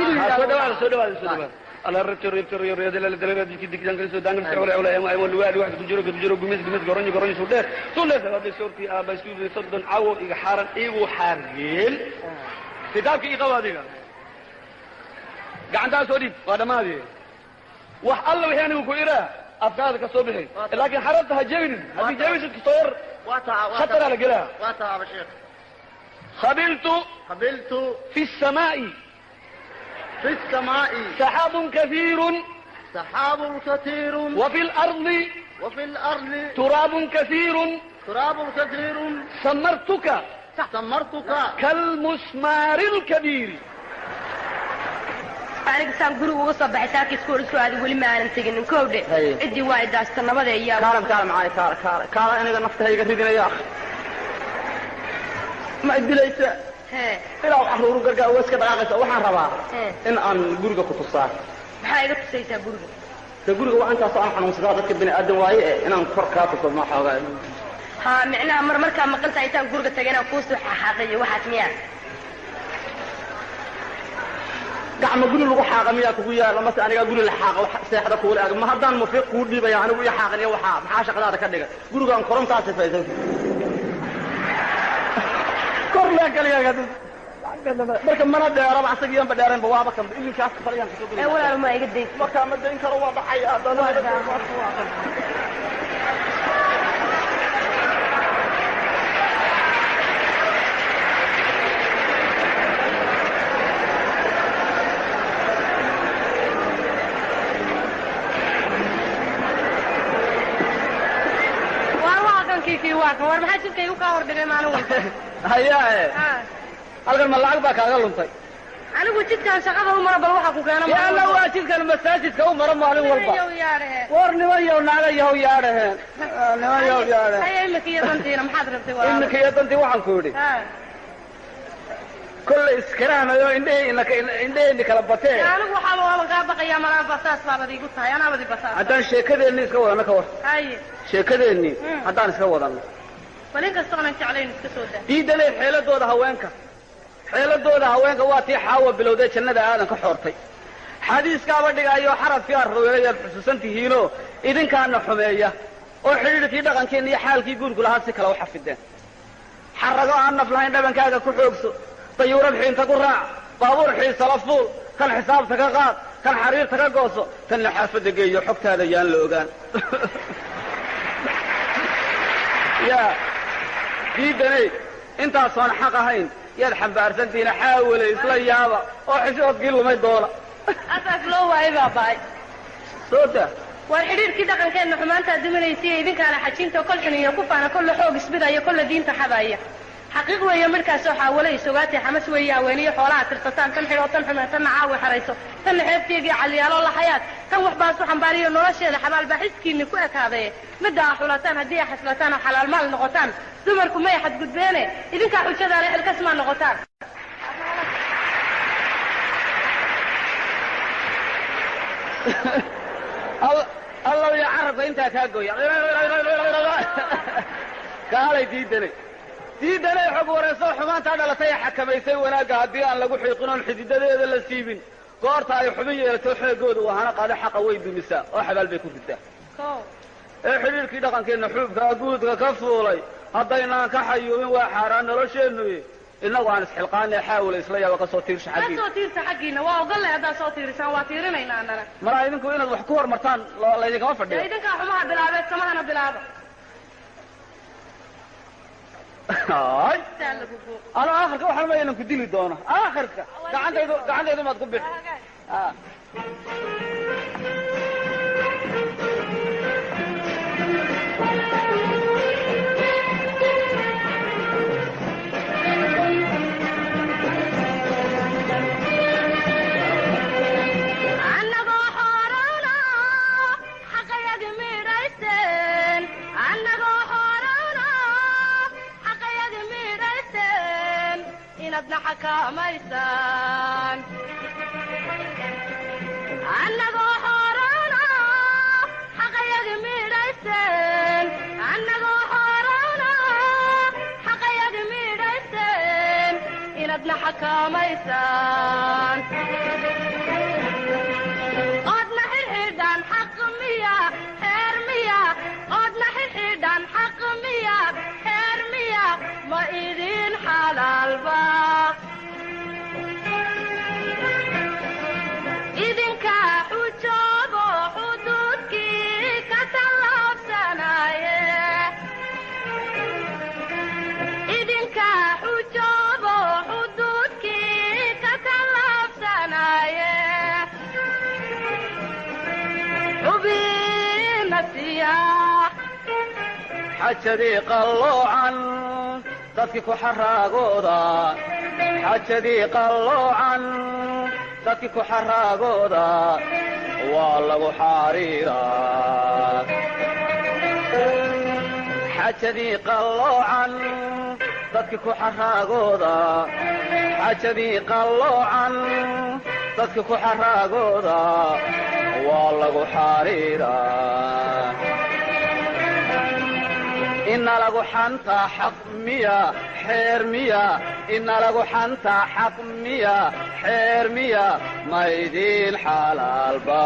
سودوا سودوا. على الرب ترى ترى يا دلال دلال ديك ديك جنگل سودان سولا ولا أيام أيام لواء لواء كجرو كجرو قميص قميص قرني قرني سودة سودة هذا صورتي أبا سود صدن عو إيجارن إيجو حارجيل. كتابك إيجا هذيك. قعدت سودي هذا ما هذي. وح الله وحياني وكويرة. أفكارك الصبحي لكن حرمتها جبن هذه جبن تصور خطر على قراءة. واتا شيخ. خبلت خبلت في السماء في السماء سحاب كثير سحاب كثير. وفي الأرض، وفي الأرض تراب كثير، تراب كثير. سمرتك، سمرتك كالمسمار الكبير. Aniga saan guriga uga soo baxay saaka iskool isku aaday, weli ma aanan teginin, kowdhe. Ciddii waa idaasta nabada iyaa. Kaalam kaalam macaay, kaala kaala kaala, aniga naftahayga ridinaya, ma idilaysa? Hee. Ilaa carruuru gargaar waa iska dhaqaaqaysa. Waxaan rabaa in aan guriga ku tusaa. Maxaa iga tusaysaa guriga? De guriga waa intaasoo aan xanuunsadaa, dadka bini aadan waaye, e inaan kor kaa tuso ma xoogaa. Haa, micnaha mar markaa maqan tahay intaan guriga tagay inaan kuusoo xaaqayo waxaas miyaa? Gacma guri lagu xaaqa miyaa kugu yaala? Mase anigaa guri la xaaqa seexda kuula ag ma haddaan mufiiq kuu dhiibaya anigu ii xaaqan iyo waxaa maxaa shaqadaada ka dhiga? Gurigaan korontaa sifaysan kor leen kaliya marka mana dheeraba, asagiyanba dheeraynba, waaba kan ilinkaas falyaan kasoo. Ee walaal, ma iga dayn. Markaa ma dayn karo, waa dhacay haddana. Waar waa kan kiikii, waa kan. War maxaa jidka igu kaa hordhigay maalin walba? Hayaa, halkan ma lacag baa kaaga luntay? Anigu jidkan shaqada u maro, bal waxa ku keena. Yaalla, waa jidkan masaajidka u maro maalin walba. Yow yaadhahe. War niman yow, naaga yow yaadhaheen, niman yow yaadhaheen. Haya, imika iyo dantiina maxaad rabtay, walaal? Iminka iyo dantii waxaan ku idhi, kollay iskarahmayo indheheenni kala batee. Anigu waxaaba waaban kaa baqayaa, malaa basaas baabad iigu tahay, anaabad i basaas. Haddaan sheekadeennii iska wadano ka war? Haye. Sheekadeennii haddaan iska wadano. Bal in kasta oonan jeclayn iska soo daa. Diidanay xeeladooda haweenka, xeeladooda haweenka waa tii Xaawa bilowday jannada Aadan ka xoortay. Xadiiskaaba dhigaayo xarafkii arroweelayaad xusuusan tihiinoo idinkaana xumeeya oo xidhiidhkii dhaqankeenna iyo xaalkii guurku lahaa si kale u xafideen. Xarrago aan naf lahayn dhabankaaga ku xoogso, dayuurad xiinta ku raac, baabuur xiisala fuul, kan xisaabta ka qaad, kan xariirta ka gooso, tanna xaafadda geeyo, xogtaada yaan la ogaan. Yaa diidanay, intaasoon xaq ahayn yaad xambaarsantihiina, xaawale isla yaaba oo xishoodkii lumay doona. Asaas loo waayay baa ba'ay. Soo daa. Waar xidhiidhkii dhaqankeenna xumaantaa duminaysiya idinkaana xajinta kol xuniyo ku faana, kolla xoog isbidaya, kolla diinta xadaya. Xaqiiq weeye midhkaasoo xaawale isogaatay, xamas weeye haweeniyo xoolaha tirsataan, tan xidhoo, tan xumee, tanna caawi xarayso, tanna xeebteegii caliyaaloo laxayaad, tan wax baasu xambaariyo nolosheeda xabaalbaa xiskiinni ku ekaadaye. Midda aa xulataan haddii ay xaslataan oo xalaal maal noqotaan, dumarku may xadgudbeene idinkaa xujadaana xilkasmaa noqotaan. Allow ya carabka intaa kaa gooya, kaalay diidanay, diidanay xog warayso xumaantaa dhalatay ee xakamaysay wanaagga haddii aan lagu xiiqin oon xididadeeda la siibin, goorta ay xubin yeelato xeegooda wahana qaado, xaqa way dumisaa oo xabaal bay ku ridaa. Ee xidhiidhkii dhaqankeenna xuubkaa guudka ka fuulay haddaynaan ka xayuubin waa xaaraan nolosheennu. Innagu aan isxilqaane, xaawila isla yaaba, ka soo tiirsha ka xaggiina. Soo tiirsa xaggiina waa ogolle, haddaad soo tiirisaan waa tiirinaynaa annana. Maraa idinku inaad wax ku hormartaan laydinkama fadhiyo. Dee idinkaa xumaha bilaabeed, samahana bilaaba. Ay. Saa lagu buuq. Ano aakhirka waxaan ma inan ku dili doono aakhirka, gacantaydu gacantaydu maad ku bixi. Ah. Annagoo xoorana xaqayagi midhaysteen, annagoo xoorana xaqayagi midhaysteen, inaadna xakamaysaan. Annagoo xoorana xaqayagi midhaysteen, annagoo xoorana xaqayagi midhaysteen, inaadna xakamaysaan oodna xidxidhan xaq miya xeer miya? Oodna xidxidhan xaq miya xeer miya? Ma idin xalaalba idinka xujoobo xuduudkii ka tallaabsanaye, idinka xujoobo xuduudkii ka tallaabsanaye. Xajadii qalloocan dadkii ku xaraagooda, xajadii qalloocan dadkii ku xaraagooda waa lagu xariiraa. Xajadii qalloocan dadkii ku xaraagooda, xajadii qalloocan dadkii ku xaraagooda waa lagu xariiraa. Ina lagu xantaa xaq miya, xeer miya? Ina lagu xantaa xaq miya, xeer miya? Ma idiin xalaalba?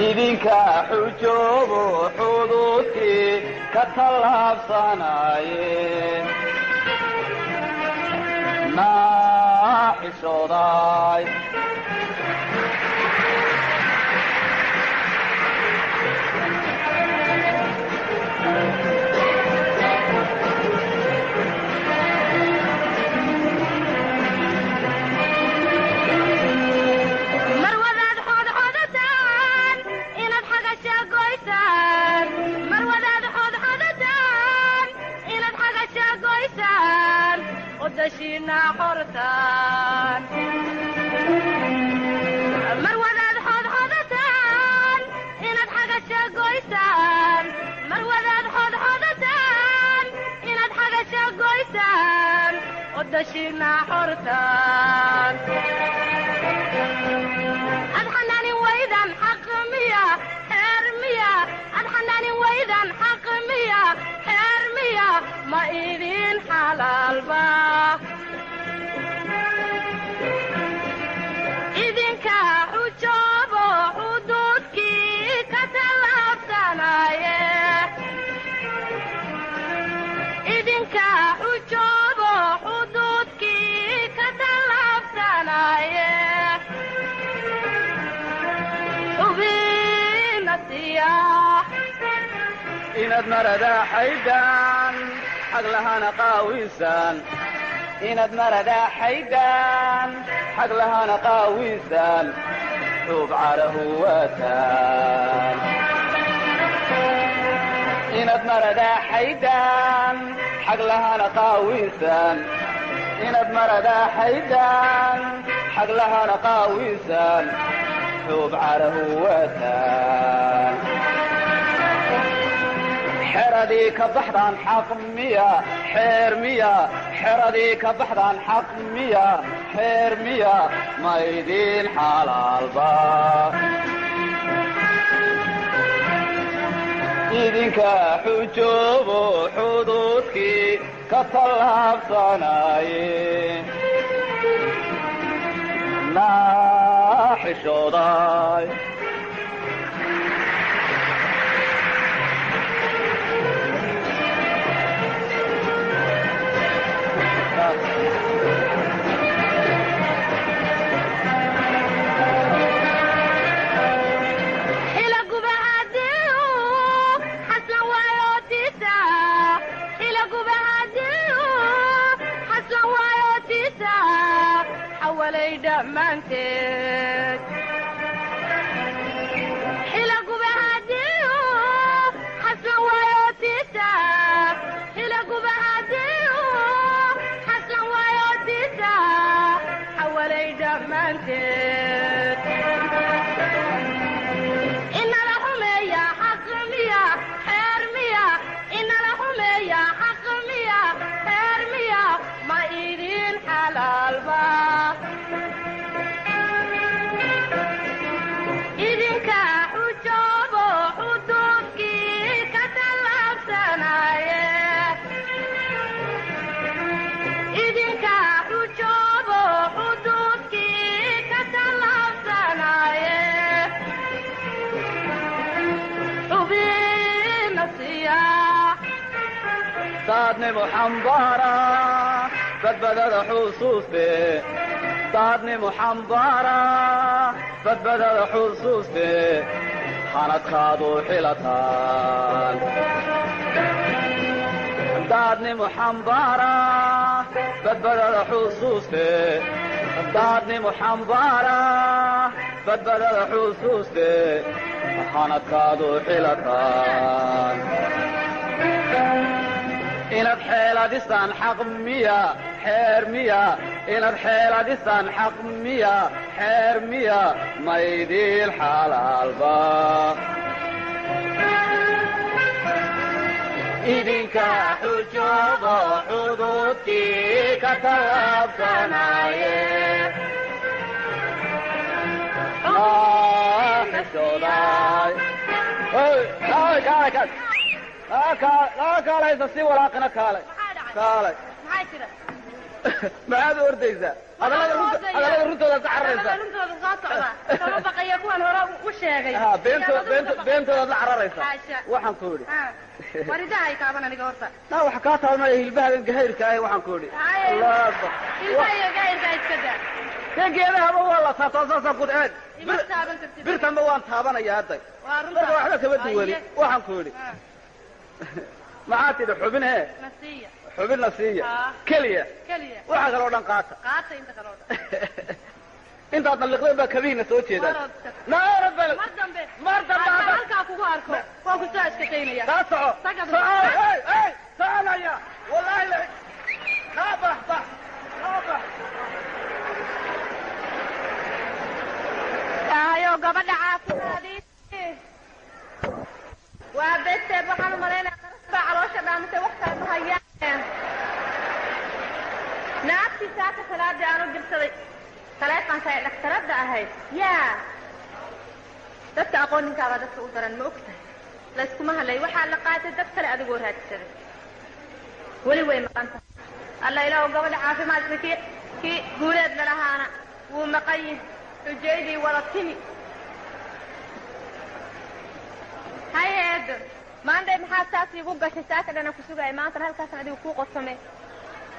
Idinka xujoobo xuduudkii ka tallaabsanaaye, naaxishooday. Mar wadaad xoodxoodataan inaad xagasha goysaan, mar wadaad xoodxoodataan inaad xagasha goysaan, qodashiina qortaan. Mar wadaad xoodxoodataan inaad xagasha goysaan, mar wadaad xoodxoodataan inaad xagasha goysaan, qodashiina xortaan. Ad xanaanin waydan xaq miya, xeer miya? Ad xanaanin waydan xaq miya, xeer miya? Ma idin xalaalba? Idinka xujoobo xuduudkii ka tallaabsanaye, idinka xujoobo xuduudkii ka tallaabsanaye, xubina siya. Inaad maradaa xaydaan xag lahana qaawisaan, inaad maradaa xaydaan xag lahana qaawisaan, xuub carahuwataan. Inaad maradaa xaydaan xag lahana qaawisaan, inaad maradaa xaydaan xag lahana qaawisaan, xuub carahuwataan. Xeradii ka baxdaan xaq miya, xeer miya? Xeradii ka baxdaan xaq miya, xeer miya? Ma idiin xalaalba? Idinka xujoobo xuduudkii ka tallaabsanaaye, naaxishooday. Xilaguba haddii uu xaslan waayotiisa, xilaguba haddii uu xaslan waayotiisa, xawalay dhammaanteed. Xilaguba haddii uu xaslan waayotiisa, xilaguba haddii uu xaslan waayotiisa, xawalay dhammaanteed. Inala xumeeya xaq miya, xeer miya? Inala xumeeya xaq miya, xeer miya? Ma idin xalaalba? Idinka xujoobo xuduudkii ka tallaabsanaye, idinka xujoobo xuduudkii ka tallaabsanaye, xubina siya. Daadnimo xambaara badbadada xusuuste, daadnimo xambaara badbadada xusuuste, hanadkaadu xilataan. Daadnimo xambaara badbadada xusuuste, daadnimo xambaara badbadada xusuuste, Hanadkaadu xilataan inaad xeeladisaan xaq miya xeer miya inaad xeeladisaan xaq miya xeer miya maydil xalaalba idinka xujoodo xuduudkii ka tallaabsanaye kaalaysa si walaaqina kaalay kaalay. Maxaad u ordaysaa? Hadallada runtoodaad ka cararaysaa. Runtooda soo socda kama baqaya kuwan hore u sheegay. Beentoodaad la cararaysaa. Waxaan ku idhi waridaha ay taaban aniga horta. Na waxa kaa taabanaya hilbahadan gahayrka ah. Waxaan ku idhi hilbaha iyo gahayrka iska daa. Geedahaba waa la taabtaa saasaan ku eeg. Birtanba waan taabanaya hadda. Marka waxba kama duwani. Waxaan ku idhi maxaa tidhi xubin hee? Xubin na siiya keliya. Waxa kaloo dhan qaata. Intaad naliqdeen baa kabihiina soo jeedaan. Mar dambe mar dambe halkaa kugu arko waan kusoo ashkataynaya. Kaa soco soco hey hey soconaya wallaahi kaa bax bax kaa bax. Ayo gabadha caafimaadii waa besteed. Waxaan u malaynaya qaras baa caloosha dhaamitay wax kale ma hayaan. Naagtii saaka salaadii aan u dirsaday taleefanka ee dhakhtaradda ahayd yaa dadka aqoon ninkaabaa dadka u daran ma og tahay. Layskuma hadlay waxaa la qaatay dad kale adigoo raadsaday weli way maqan tahay. Alla ilaahu gabadha caafimaadka kii guuleed lalahaana wuu maqan yihi xujaydii wada timi. Hay eedo maanday maxaad saas iigu gashay saaka dhana ku sugaaya maantana halkaasaan adigu kuu qodsame.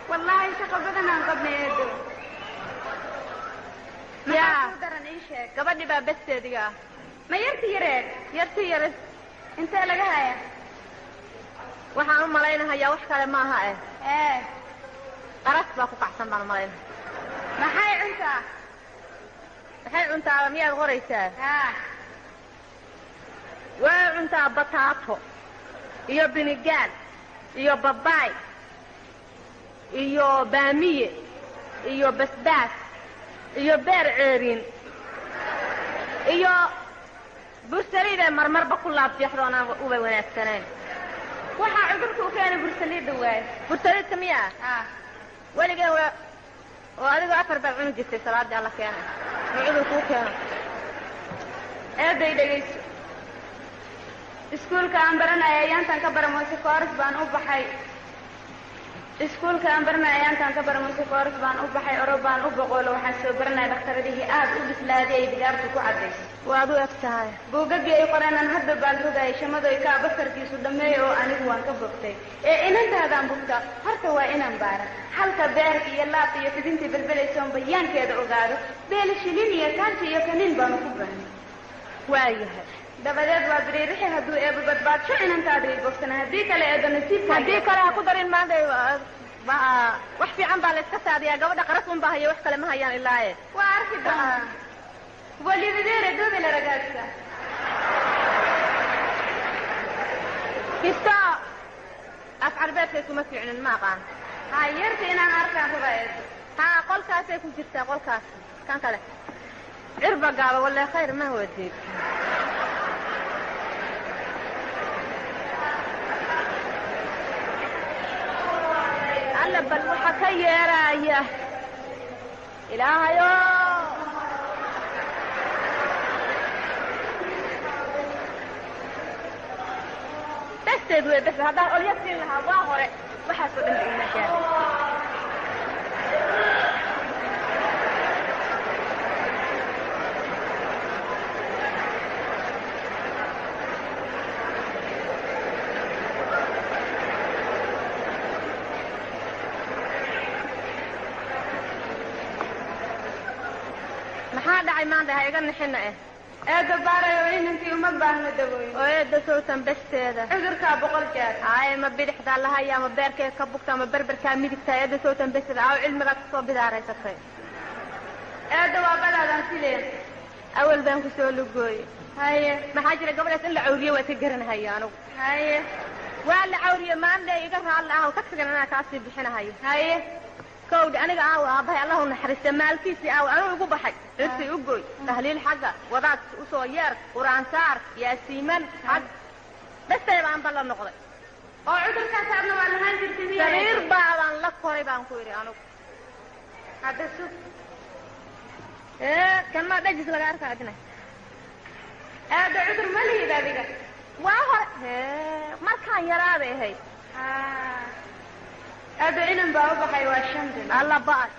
Wallaahi shaqo badan aan qabnay eedo. Yaa gabadhii baa besteediga ah. Ma yarti yareed? Yarti yareed intee laga haya? Waxaan u malaynahayaa wax kale maaha eh. Qaras baa ku kacsan baan u malaynaya. Maxay cuntaa? Maxay cuntaaba miyaad qoraysaa? Way cuntaa bataato iyo binigaal iyo babaay iyo baamiye iyo basbaas iyo beer ceerin iyo bursaliiday marmarba ku laabjeexdoon aan uba wanaagsaneen. Waxaa cudurka u keenay bursaliidda waaye. Bursaliidka miyaa? Weligeen waa oo adigoo 4 baad cuni jirtay salaadii alla keenay ma cudurka u keeno. Eeday dhegayso. Iskuulka aan baranaya ayaantaan ka baramoose kooras baan u baxay. Iskuulka aan baranaya ayaantaan ka baramoose kooras baan u baxay oro baan u boqoolo waxaan soo baranaya dhakhtaradihii aad u bislaaday ay bidaartu ku caddayso. Waad u eg tahay. Buugaggii ay qoreenaan hadda baan rogayay shamadoy kaa basarkiisu dhammeeyo oo anigu waan ka bogtay. Ee inantaadaan bugta horta waa inaan baara. Halka beerka iyo laabta iyo fidintii belbelaysoon bayaankeeda ogaado. Beeli shilin iyo kaanti iyo kanin baanu ku baahnay. Waayahay. Dabadeed waa biriirixi hadduu eeba badbaadsho inantaada i bogsana haddii kale eedo nasiibka. Haddii kale ha ku darin maanta wax fiican baa la iska saadiyaa gabadha qaras un baa haya wax kale ma hayaan ilaaye. Waa arki doonaa. Voglio vedere dove la ragazza. Kista af carbeedkay kuma fiicnin ma aqaan. Ha yarta inaan arkaan rabaa eedo. Ha qolkaasay ku jirtaa qolkaas kan kale. Cirba gaaba wallahi khayr ma wadid. Alla bal waxa ka yeeraya ilaahayo. Besteed wey bes haddaan olya siin lahaa waa hore waxaasoo dhan iguma gaadhay. Maxaa dhacay maanta ha iga nixina eh. Eedda baarayo inankii uma baahno dawooyin. Oo eedda sowtan besteeda. Cudurkaa 100 jeer. Ay ma bidixdaa lahaya ama beerkee ka bugta ama berberkaa midigtaa eedda sowtan besteeda aaw cilmigaa kasoo bidaaraysatay. Eedda waa balaadaan filayn. Awal baan ku soo lugooyey. Haye. Maxaa jira gabadhaas in la cawriyo waa ka garanahaya anigu. Haye. Waa la cawriye maandhe iga raalli ah oo tagsigan anaa kaasii bixinahayo. Haye. Kowdhi aniga aawa aabbahay allahu naxariista maalkiisii aawa anuu igu baxay. Cirsi u goy, tahliil xagga, wadaad u soo yeer, quraan saar, yaasiiman xag. Dhastay baan balla noqday. Oo cudurkaas aadna waa lahaan jirtay miyaa? Sariir baabaan la koray baan ku idhi anigu. Hadda sug. Kan maa dhajis laga arkaa adina. Aada cudur ma lihid adiga. Waa hore markaan yaraabay ahayd. Aada inan baa u baxay waa 5 bil. Alla ba'ad.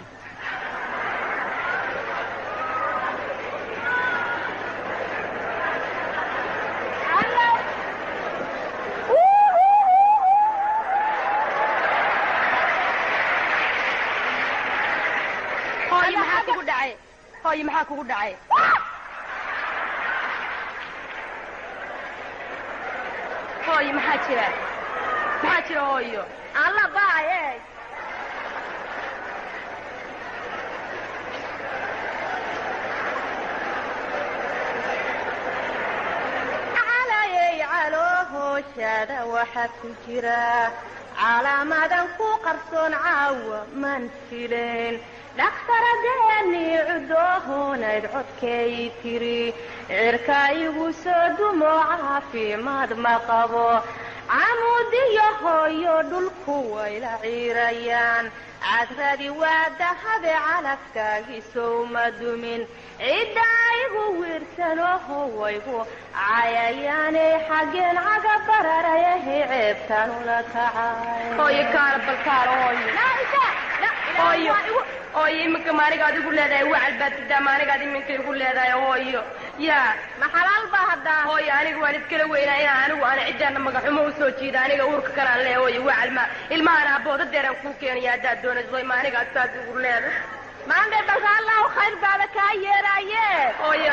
Hooyo maxaa kugu dhacay? Hooyo maxaa kugu dhacay? Hooyo maxaa jira? Maxaa jira hooyo? Alla ba'ay ey. Calayay caloohooshada waxaa ku jira calaamadan ku qarsoon caawa man fileen. Dhakhtaradeenii cudoohunayd codkay tiri cirka igu soo dumo caafimaad ma qabo. Camuudiyo hooyo dhulku wayla ciirayaan. Cadradi waa dahabe calafkaagiisow ma dumin. Cidda igu wiirsanoho waygu cayayaaney xaggeen caga bararayahay ceebtaan ula kacay. Hooyo kaala bal kaala hooyo. Hooyo. Hooyo iminka maanigaad igu leedahay wacal baad sidaa maanigaad iminka igu leedahay hooyo. Yaa. Ma xalaal baa haddaa? Hooyo aniga waan iskala weynaa inaan anigu aan ciddaana magaxumo u soo jiida aniga uurka kanaan leeyahay hooyo wacal ma ilmahan aabbooda deeraan kuu keenaya haddaad doonayso hooyo maanigaad saas igu leedahay. Maandhe balka allahu khayr baaba kaa yeeraaye. Hooyo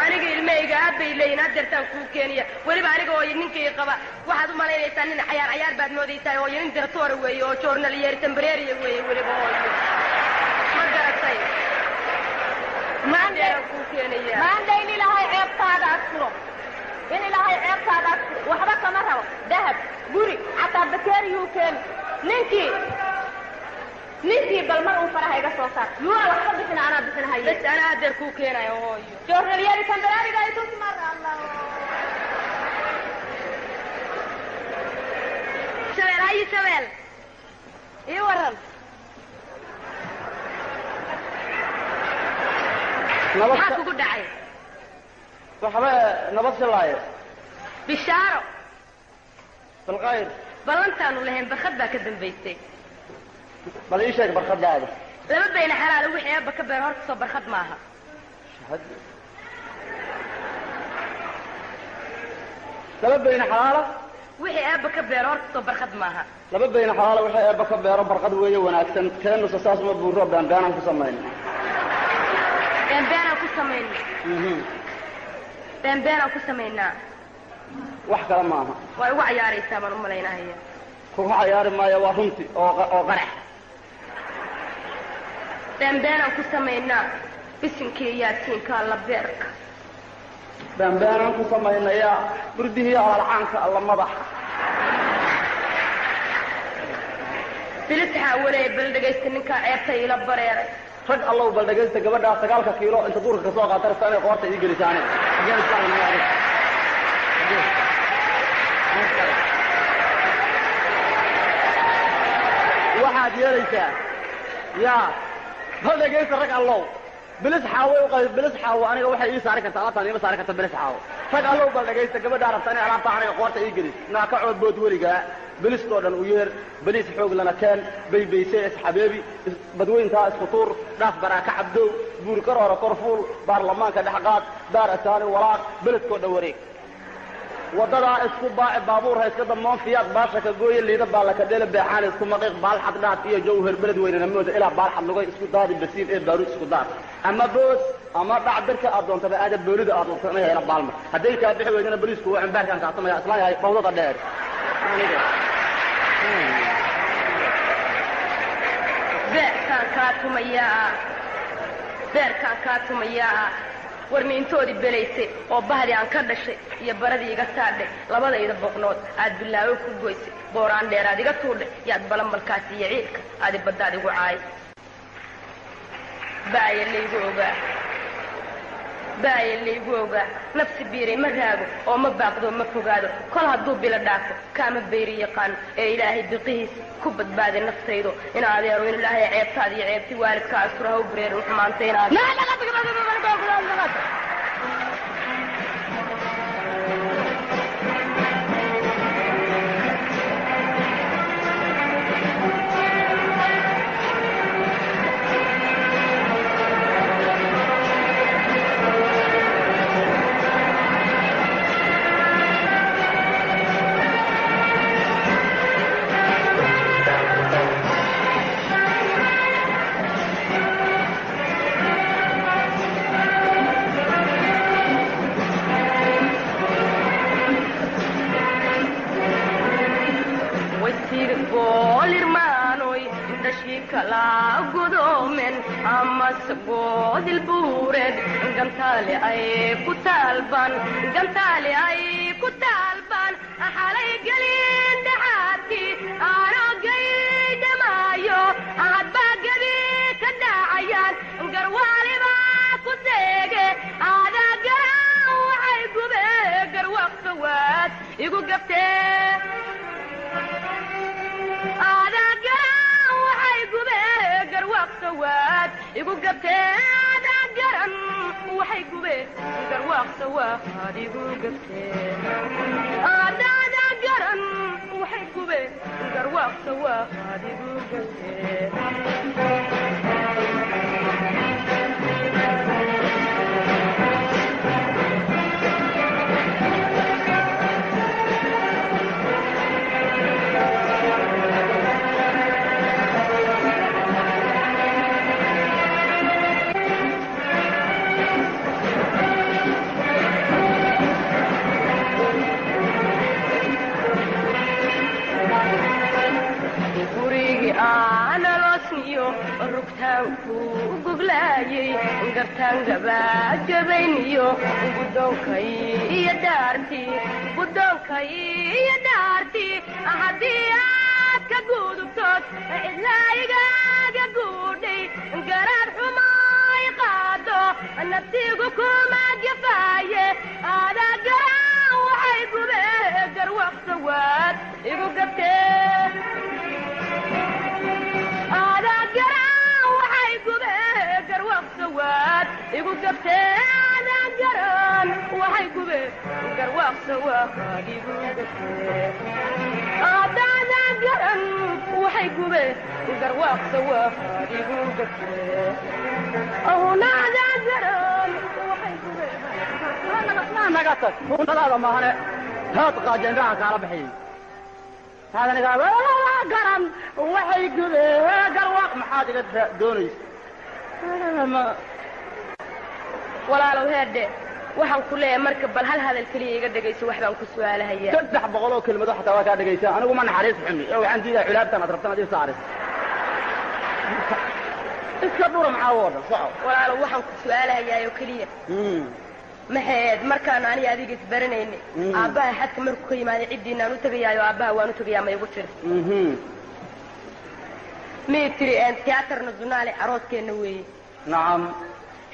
aniga ilmahayga aabbay leeyihin haddeertaan kuu keenaya weliba aniga hooyo ninkay qaba waxaad u malaynaysaa nin cayaar cayaar baad moodaysaa hooyo nin diratoora weeye oo joornaliyeer tambareeriya weeye weliba hooyo. Ma garatay? Maandheeraan kuu keenaya. Maandhe in ilaahay ceebtaada asturo. In ilaahay ceebtaada asturo. Waxba kama rabo. Dahab, guri, xataa bakeeriyuu keeni. Ninkii bal mar uu faraha iga soo saar. Yuuna waxba bixina anaa bixinahaye. Bas anaa haddeer kuu keenayo hooyo. Joornaliyeri tambaraariga ay tus mar Allah. Shabeel hayi shabeel. Ii waran. Maxaa kugu dhacay? Waxba nabad shilaaye. Bishaaro. Balqayr. Ballantaanu lahayn barkhad baa ka dambaysay. Bal ii sheeg barkhadaada. Laba bayna xalaal wixii aabba ka beer horta soo barkhad maaha. Laba bayna xalaala? Wixii aabba ka beer horta soo barkhad maaha. Laba bayna xalaala wixii aabba ka beero barkhad weeye wanaagsan. Teenusa saas uma buuro beenbeenaan ku samayno. Beenbeenaan ku samayno. Beenbeenaan ku samaynaa. Wax kale maaha. Waa igu cayaaraysaa baan u malaynahaya. Kugu cayaari maayo waa runti oo qarax. Beenbeenaan ku samaynaa bisinkii yaasiinka alla beerka. Beenbeenaan ku samaynayaa burdihii alalcaanka alla madaxa. Bilis xaawaley bal dhegaysta ninkaa ceebta ila bareeray. Rag allow bal dhegaysta gabadhaa 9 kiilo inta duurka ka soo qaata rabta inay qoorta ii gelisaane. Waxaad yeelaysaa yaa bal dhegaysta rag allow bilis xaawo u qay bilis xaawo aniga waxay ii saari kartaa alaabtaan iima saari karta bilis xaawo. Rag allow bal dhegaysta gabadhaa rabta inay alaabta aniga qoorta ii gelis. Naa ka coodbood weligaa bilistoo dhan u yeer baliis xoog lana keen baybayse isxabeebi badweyntaa isku tuur dhaaf baraaka cabdow buur karoora korfuul baarlamaanka dhexqaad daar asaani walaaq beledkoo dhan wareeg. Wadadaa isku baaci baabuur ha iska damoon fiyaad baasha ka gooye liida baa la ka dheele beexaan isku maqiiq baalxad dhaaf iyo jawhar beled weynana mooda ilaa baalxad lugay isku daadi basiin ee baaruud isku daar ama bood ama dhac darka aad doontaba aada boolida aad doonto inay hayna baalma hadday kaa bixi weydana boliisku waa cumbaarkaan kaasamaya islaan yahay bawdada dheer. Beerkaan kaa tumayaa. Beerkaan kaa tumayaa. War miintoodii belaysay oo bahdii aan ka dhashay iyo baradii iga saadhay, labadayda boqnood aad bilaawo ku goysay, booraan dheeraad iga tuudhay, yaad balambalkaas iyo ciilka aadi baddaad igu caay. Baaya laygu ogaa, baaya laygu ogaa, nafsi biiray ma raago oo ma baaqdo ma fogaado, kol hadduu bilo dhaafo kaama bayri yaqaano, ee ilaahay biqihiisa ku badbaaday naftaydo. In adeero in ilaahay ceebtaada iyo ceebti waalidka astura ha u bareerin xumaanta inaad waysiga goolirmaanoy dhashii kala gudoomen amase goodil buureed, gantaale ay ku taalban, gantaale ay ku taalban, xalay gelin dhaxaadkii aanogay dhamaayo, hadbaa gebi ka dhacayaan garwaaliba ku seege, aadaa garan waxay gube garwaaqsawaad igu gabtee, aadaa garan waxay gube garwaaqsawaad igu gabtee, aadaa garan waxay gube garwaaqsawaad igu gabtee, aadaadaa garan waxay gube garwaaqsawaad igu gabtee. Gurigii aanaloosniyo rugtaanku guglaayay, gartaan gabaagabayniyo guddoonkay iyo dhaartii, guddoonkay iyo dhaartii, haddii aad ka gudubtood cidlaa igaaga guudhay, garaad xumay qaado nafsigu kuma gafaaye, aadaa garan waxay gube garwaaqsawaad igu gabtee, aadaa garan waxay gube garwaaqsawaad igu gabtee, aadaa garan waxay gube garwaaqsawaad igu gabtee, aadaadaa garan waxay gube garwaaqsawaad igu gabtee, ahunaadaa garan waxay gube. Naga tag hunadaada maahane, haad qaajeen dhaca kaala baxayay haadaniga garan waxay gube garwaaq, maxaad iga doonaysa? Walaalow heedhe, waxaan ku leeyahay marka bal hal hadal keliya iga dhegayso, wax baan ku su'aalahayaa. 300 oo kelmado xataa waa kaa dhegaysaa, anigu ma naxariis xumi ee waxaan diidaa culaabtan aad rabtan ad ii saaris iska dhura, maxaa oo dhan soco. Walaalow waxaan ku su'aalahayaa oo keliya maxayd markaanu aniga adiga isbaranaynay, aabbaha xadka markuu ka yimaaday ciddiinaan u tegayaayo, aabbaha waan u tegayaa ma igu tiri? Miyay tiri tiyaatarna zunaale arooskeenna weeye? Nacam.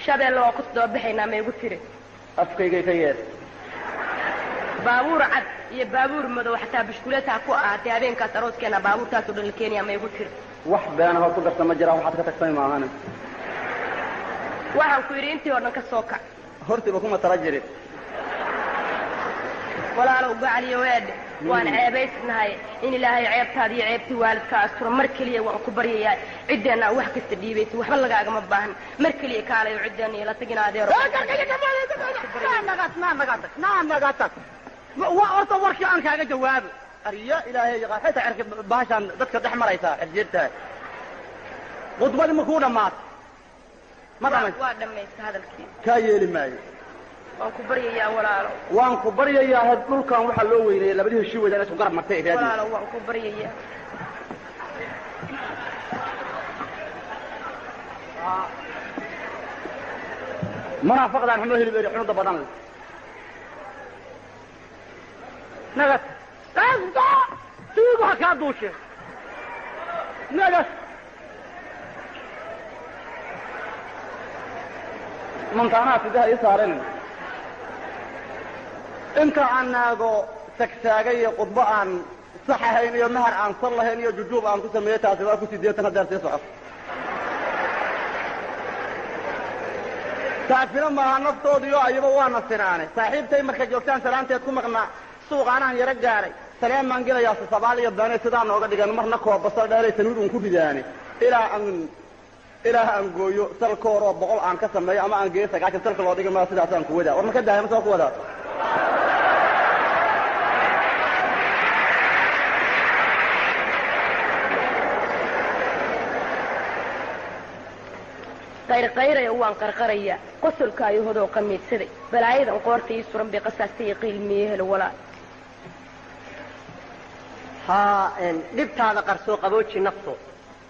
Shabeelle waan ku toddobabaxaynaa ma igu tiri? Afkaygay ka yeer. Baabuur cad iyo baabuur madow xataa bushkuleeta ha ku ahaatee habeenkaas arooskeenna baabuurtaasoo dhan la keenayaa ma igu tiri? Wax beenahood ku darta ma jiraan, waxaad ka tagtay maahane. Waxaan ku yidhi intii oo dhan ka soo kac. Hortiiba kuma tala jirin. Walaalow gacaliyo weedhe, waan ceebaysnahay, in ilaahay ceebtaada iyo ceebtii waalidka astura mar keliya waan ku baryayaa. Ciddeenna wax kasta dhiibaysa, waxba lagaagama baahan, mar keliya kaalayo ciddeenna ila tagin adeero. Naga tag horta, warkii aan kaaga jawaabo. Arya ilaahay yaqaan xitaa cirka bahashaan dadka dhex maraysaa xirjiirtahay. Khudbadii ma kuu dhammaatay? Ma dhamays? Waa dhammaysta hadalkii. Kaa yeeli maayo. Waan ku baryayaa walaalo. Waan ku baryayaa, had dhulkan waxaa loo weyneeyey labadii heshii weydaan isku garab martay raadi. Walaalo waan ku baryayaa. Munaafaqdaan xumo hilib eri xunuda badan leh. Nagad qasda tuugu ha kaa duushe. Nagad mantaanaha sidaha ii saaran inta aan naago tagtaagay iyo khudbo aan sax ahayn iyo mahar aan sar lahayn iyo jujuub aan ku sameeyey, taasi waa ku 80 hadeer sii socoto. Taasina maaha naftoodiyo ayaba waana sinaanay. Saaxiibtay marka joogtaan salaanteed ku maqnaa, suuqaanaan yaro gaaray, salaamaan gelayaa sabaal iyo bane sidaa nooga dhigan, marna koobasal dheeray tanuur un ku ridaane ilaa aan gooyo salkoor oo 100 aan ka sameeyo ama aan geeyo 90 salka loo dhiga maa sidaasaan ku wadaa. War ma ka daaya ma soo ku wadaa? Qayrqayraya waan qarqaraya, qosolkaayo hodoo qamiidsaday, balaayadan qoorta ii suran bay qasaastay qiilmiye helo walaal. Ha dhibtaada qarsoo, qabooji nafto,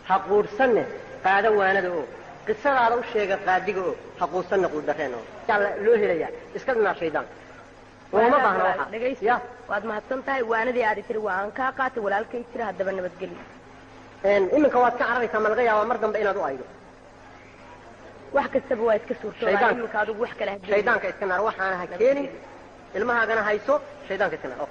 ha quudhsanne, qaado waanada oo qisadaada u sheega qaadiga oo ha quudsanne, quuddarreen oo loo helayaa iska naar shaydaan looma baahna waxa. Dhegaysi, waad mahadsan tahay waanadii aadi tiri, waa aan kaa qaatay walaalkay jira. Haddaba nabadgelyo. Iminka waad ka cararaysaa, ma laga yaabaa mar dambe inaad u aydo? Wax kastaba waa iska suurtoobaa, iminka adigu wax kale ha shaydaanka iska naar, waxaana ha keenin, ilmahaagana hayso, shaydaanka iska naar.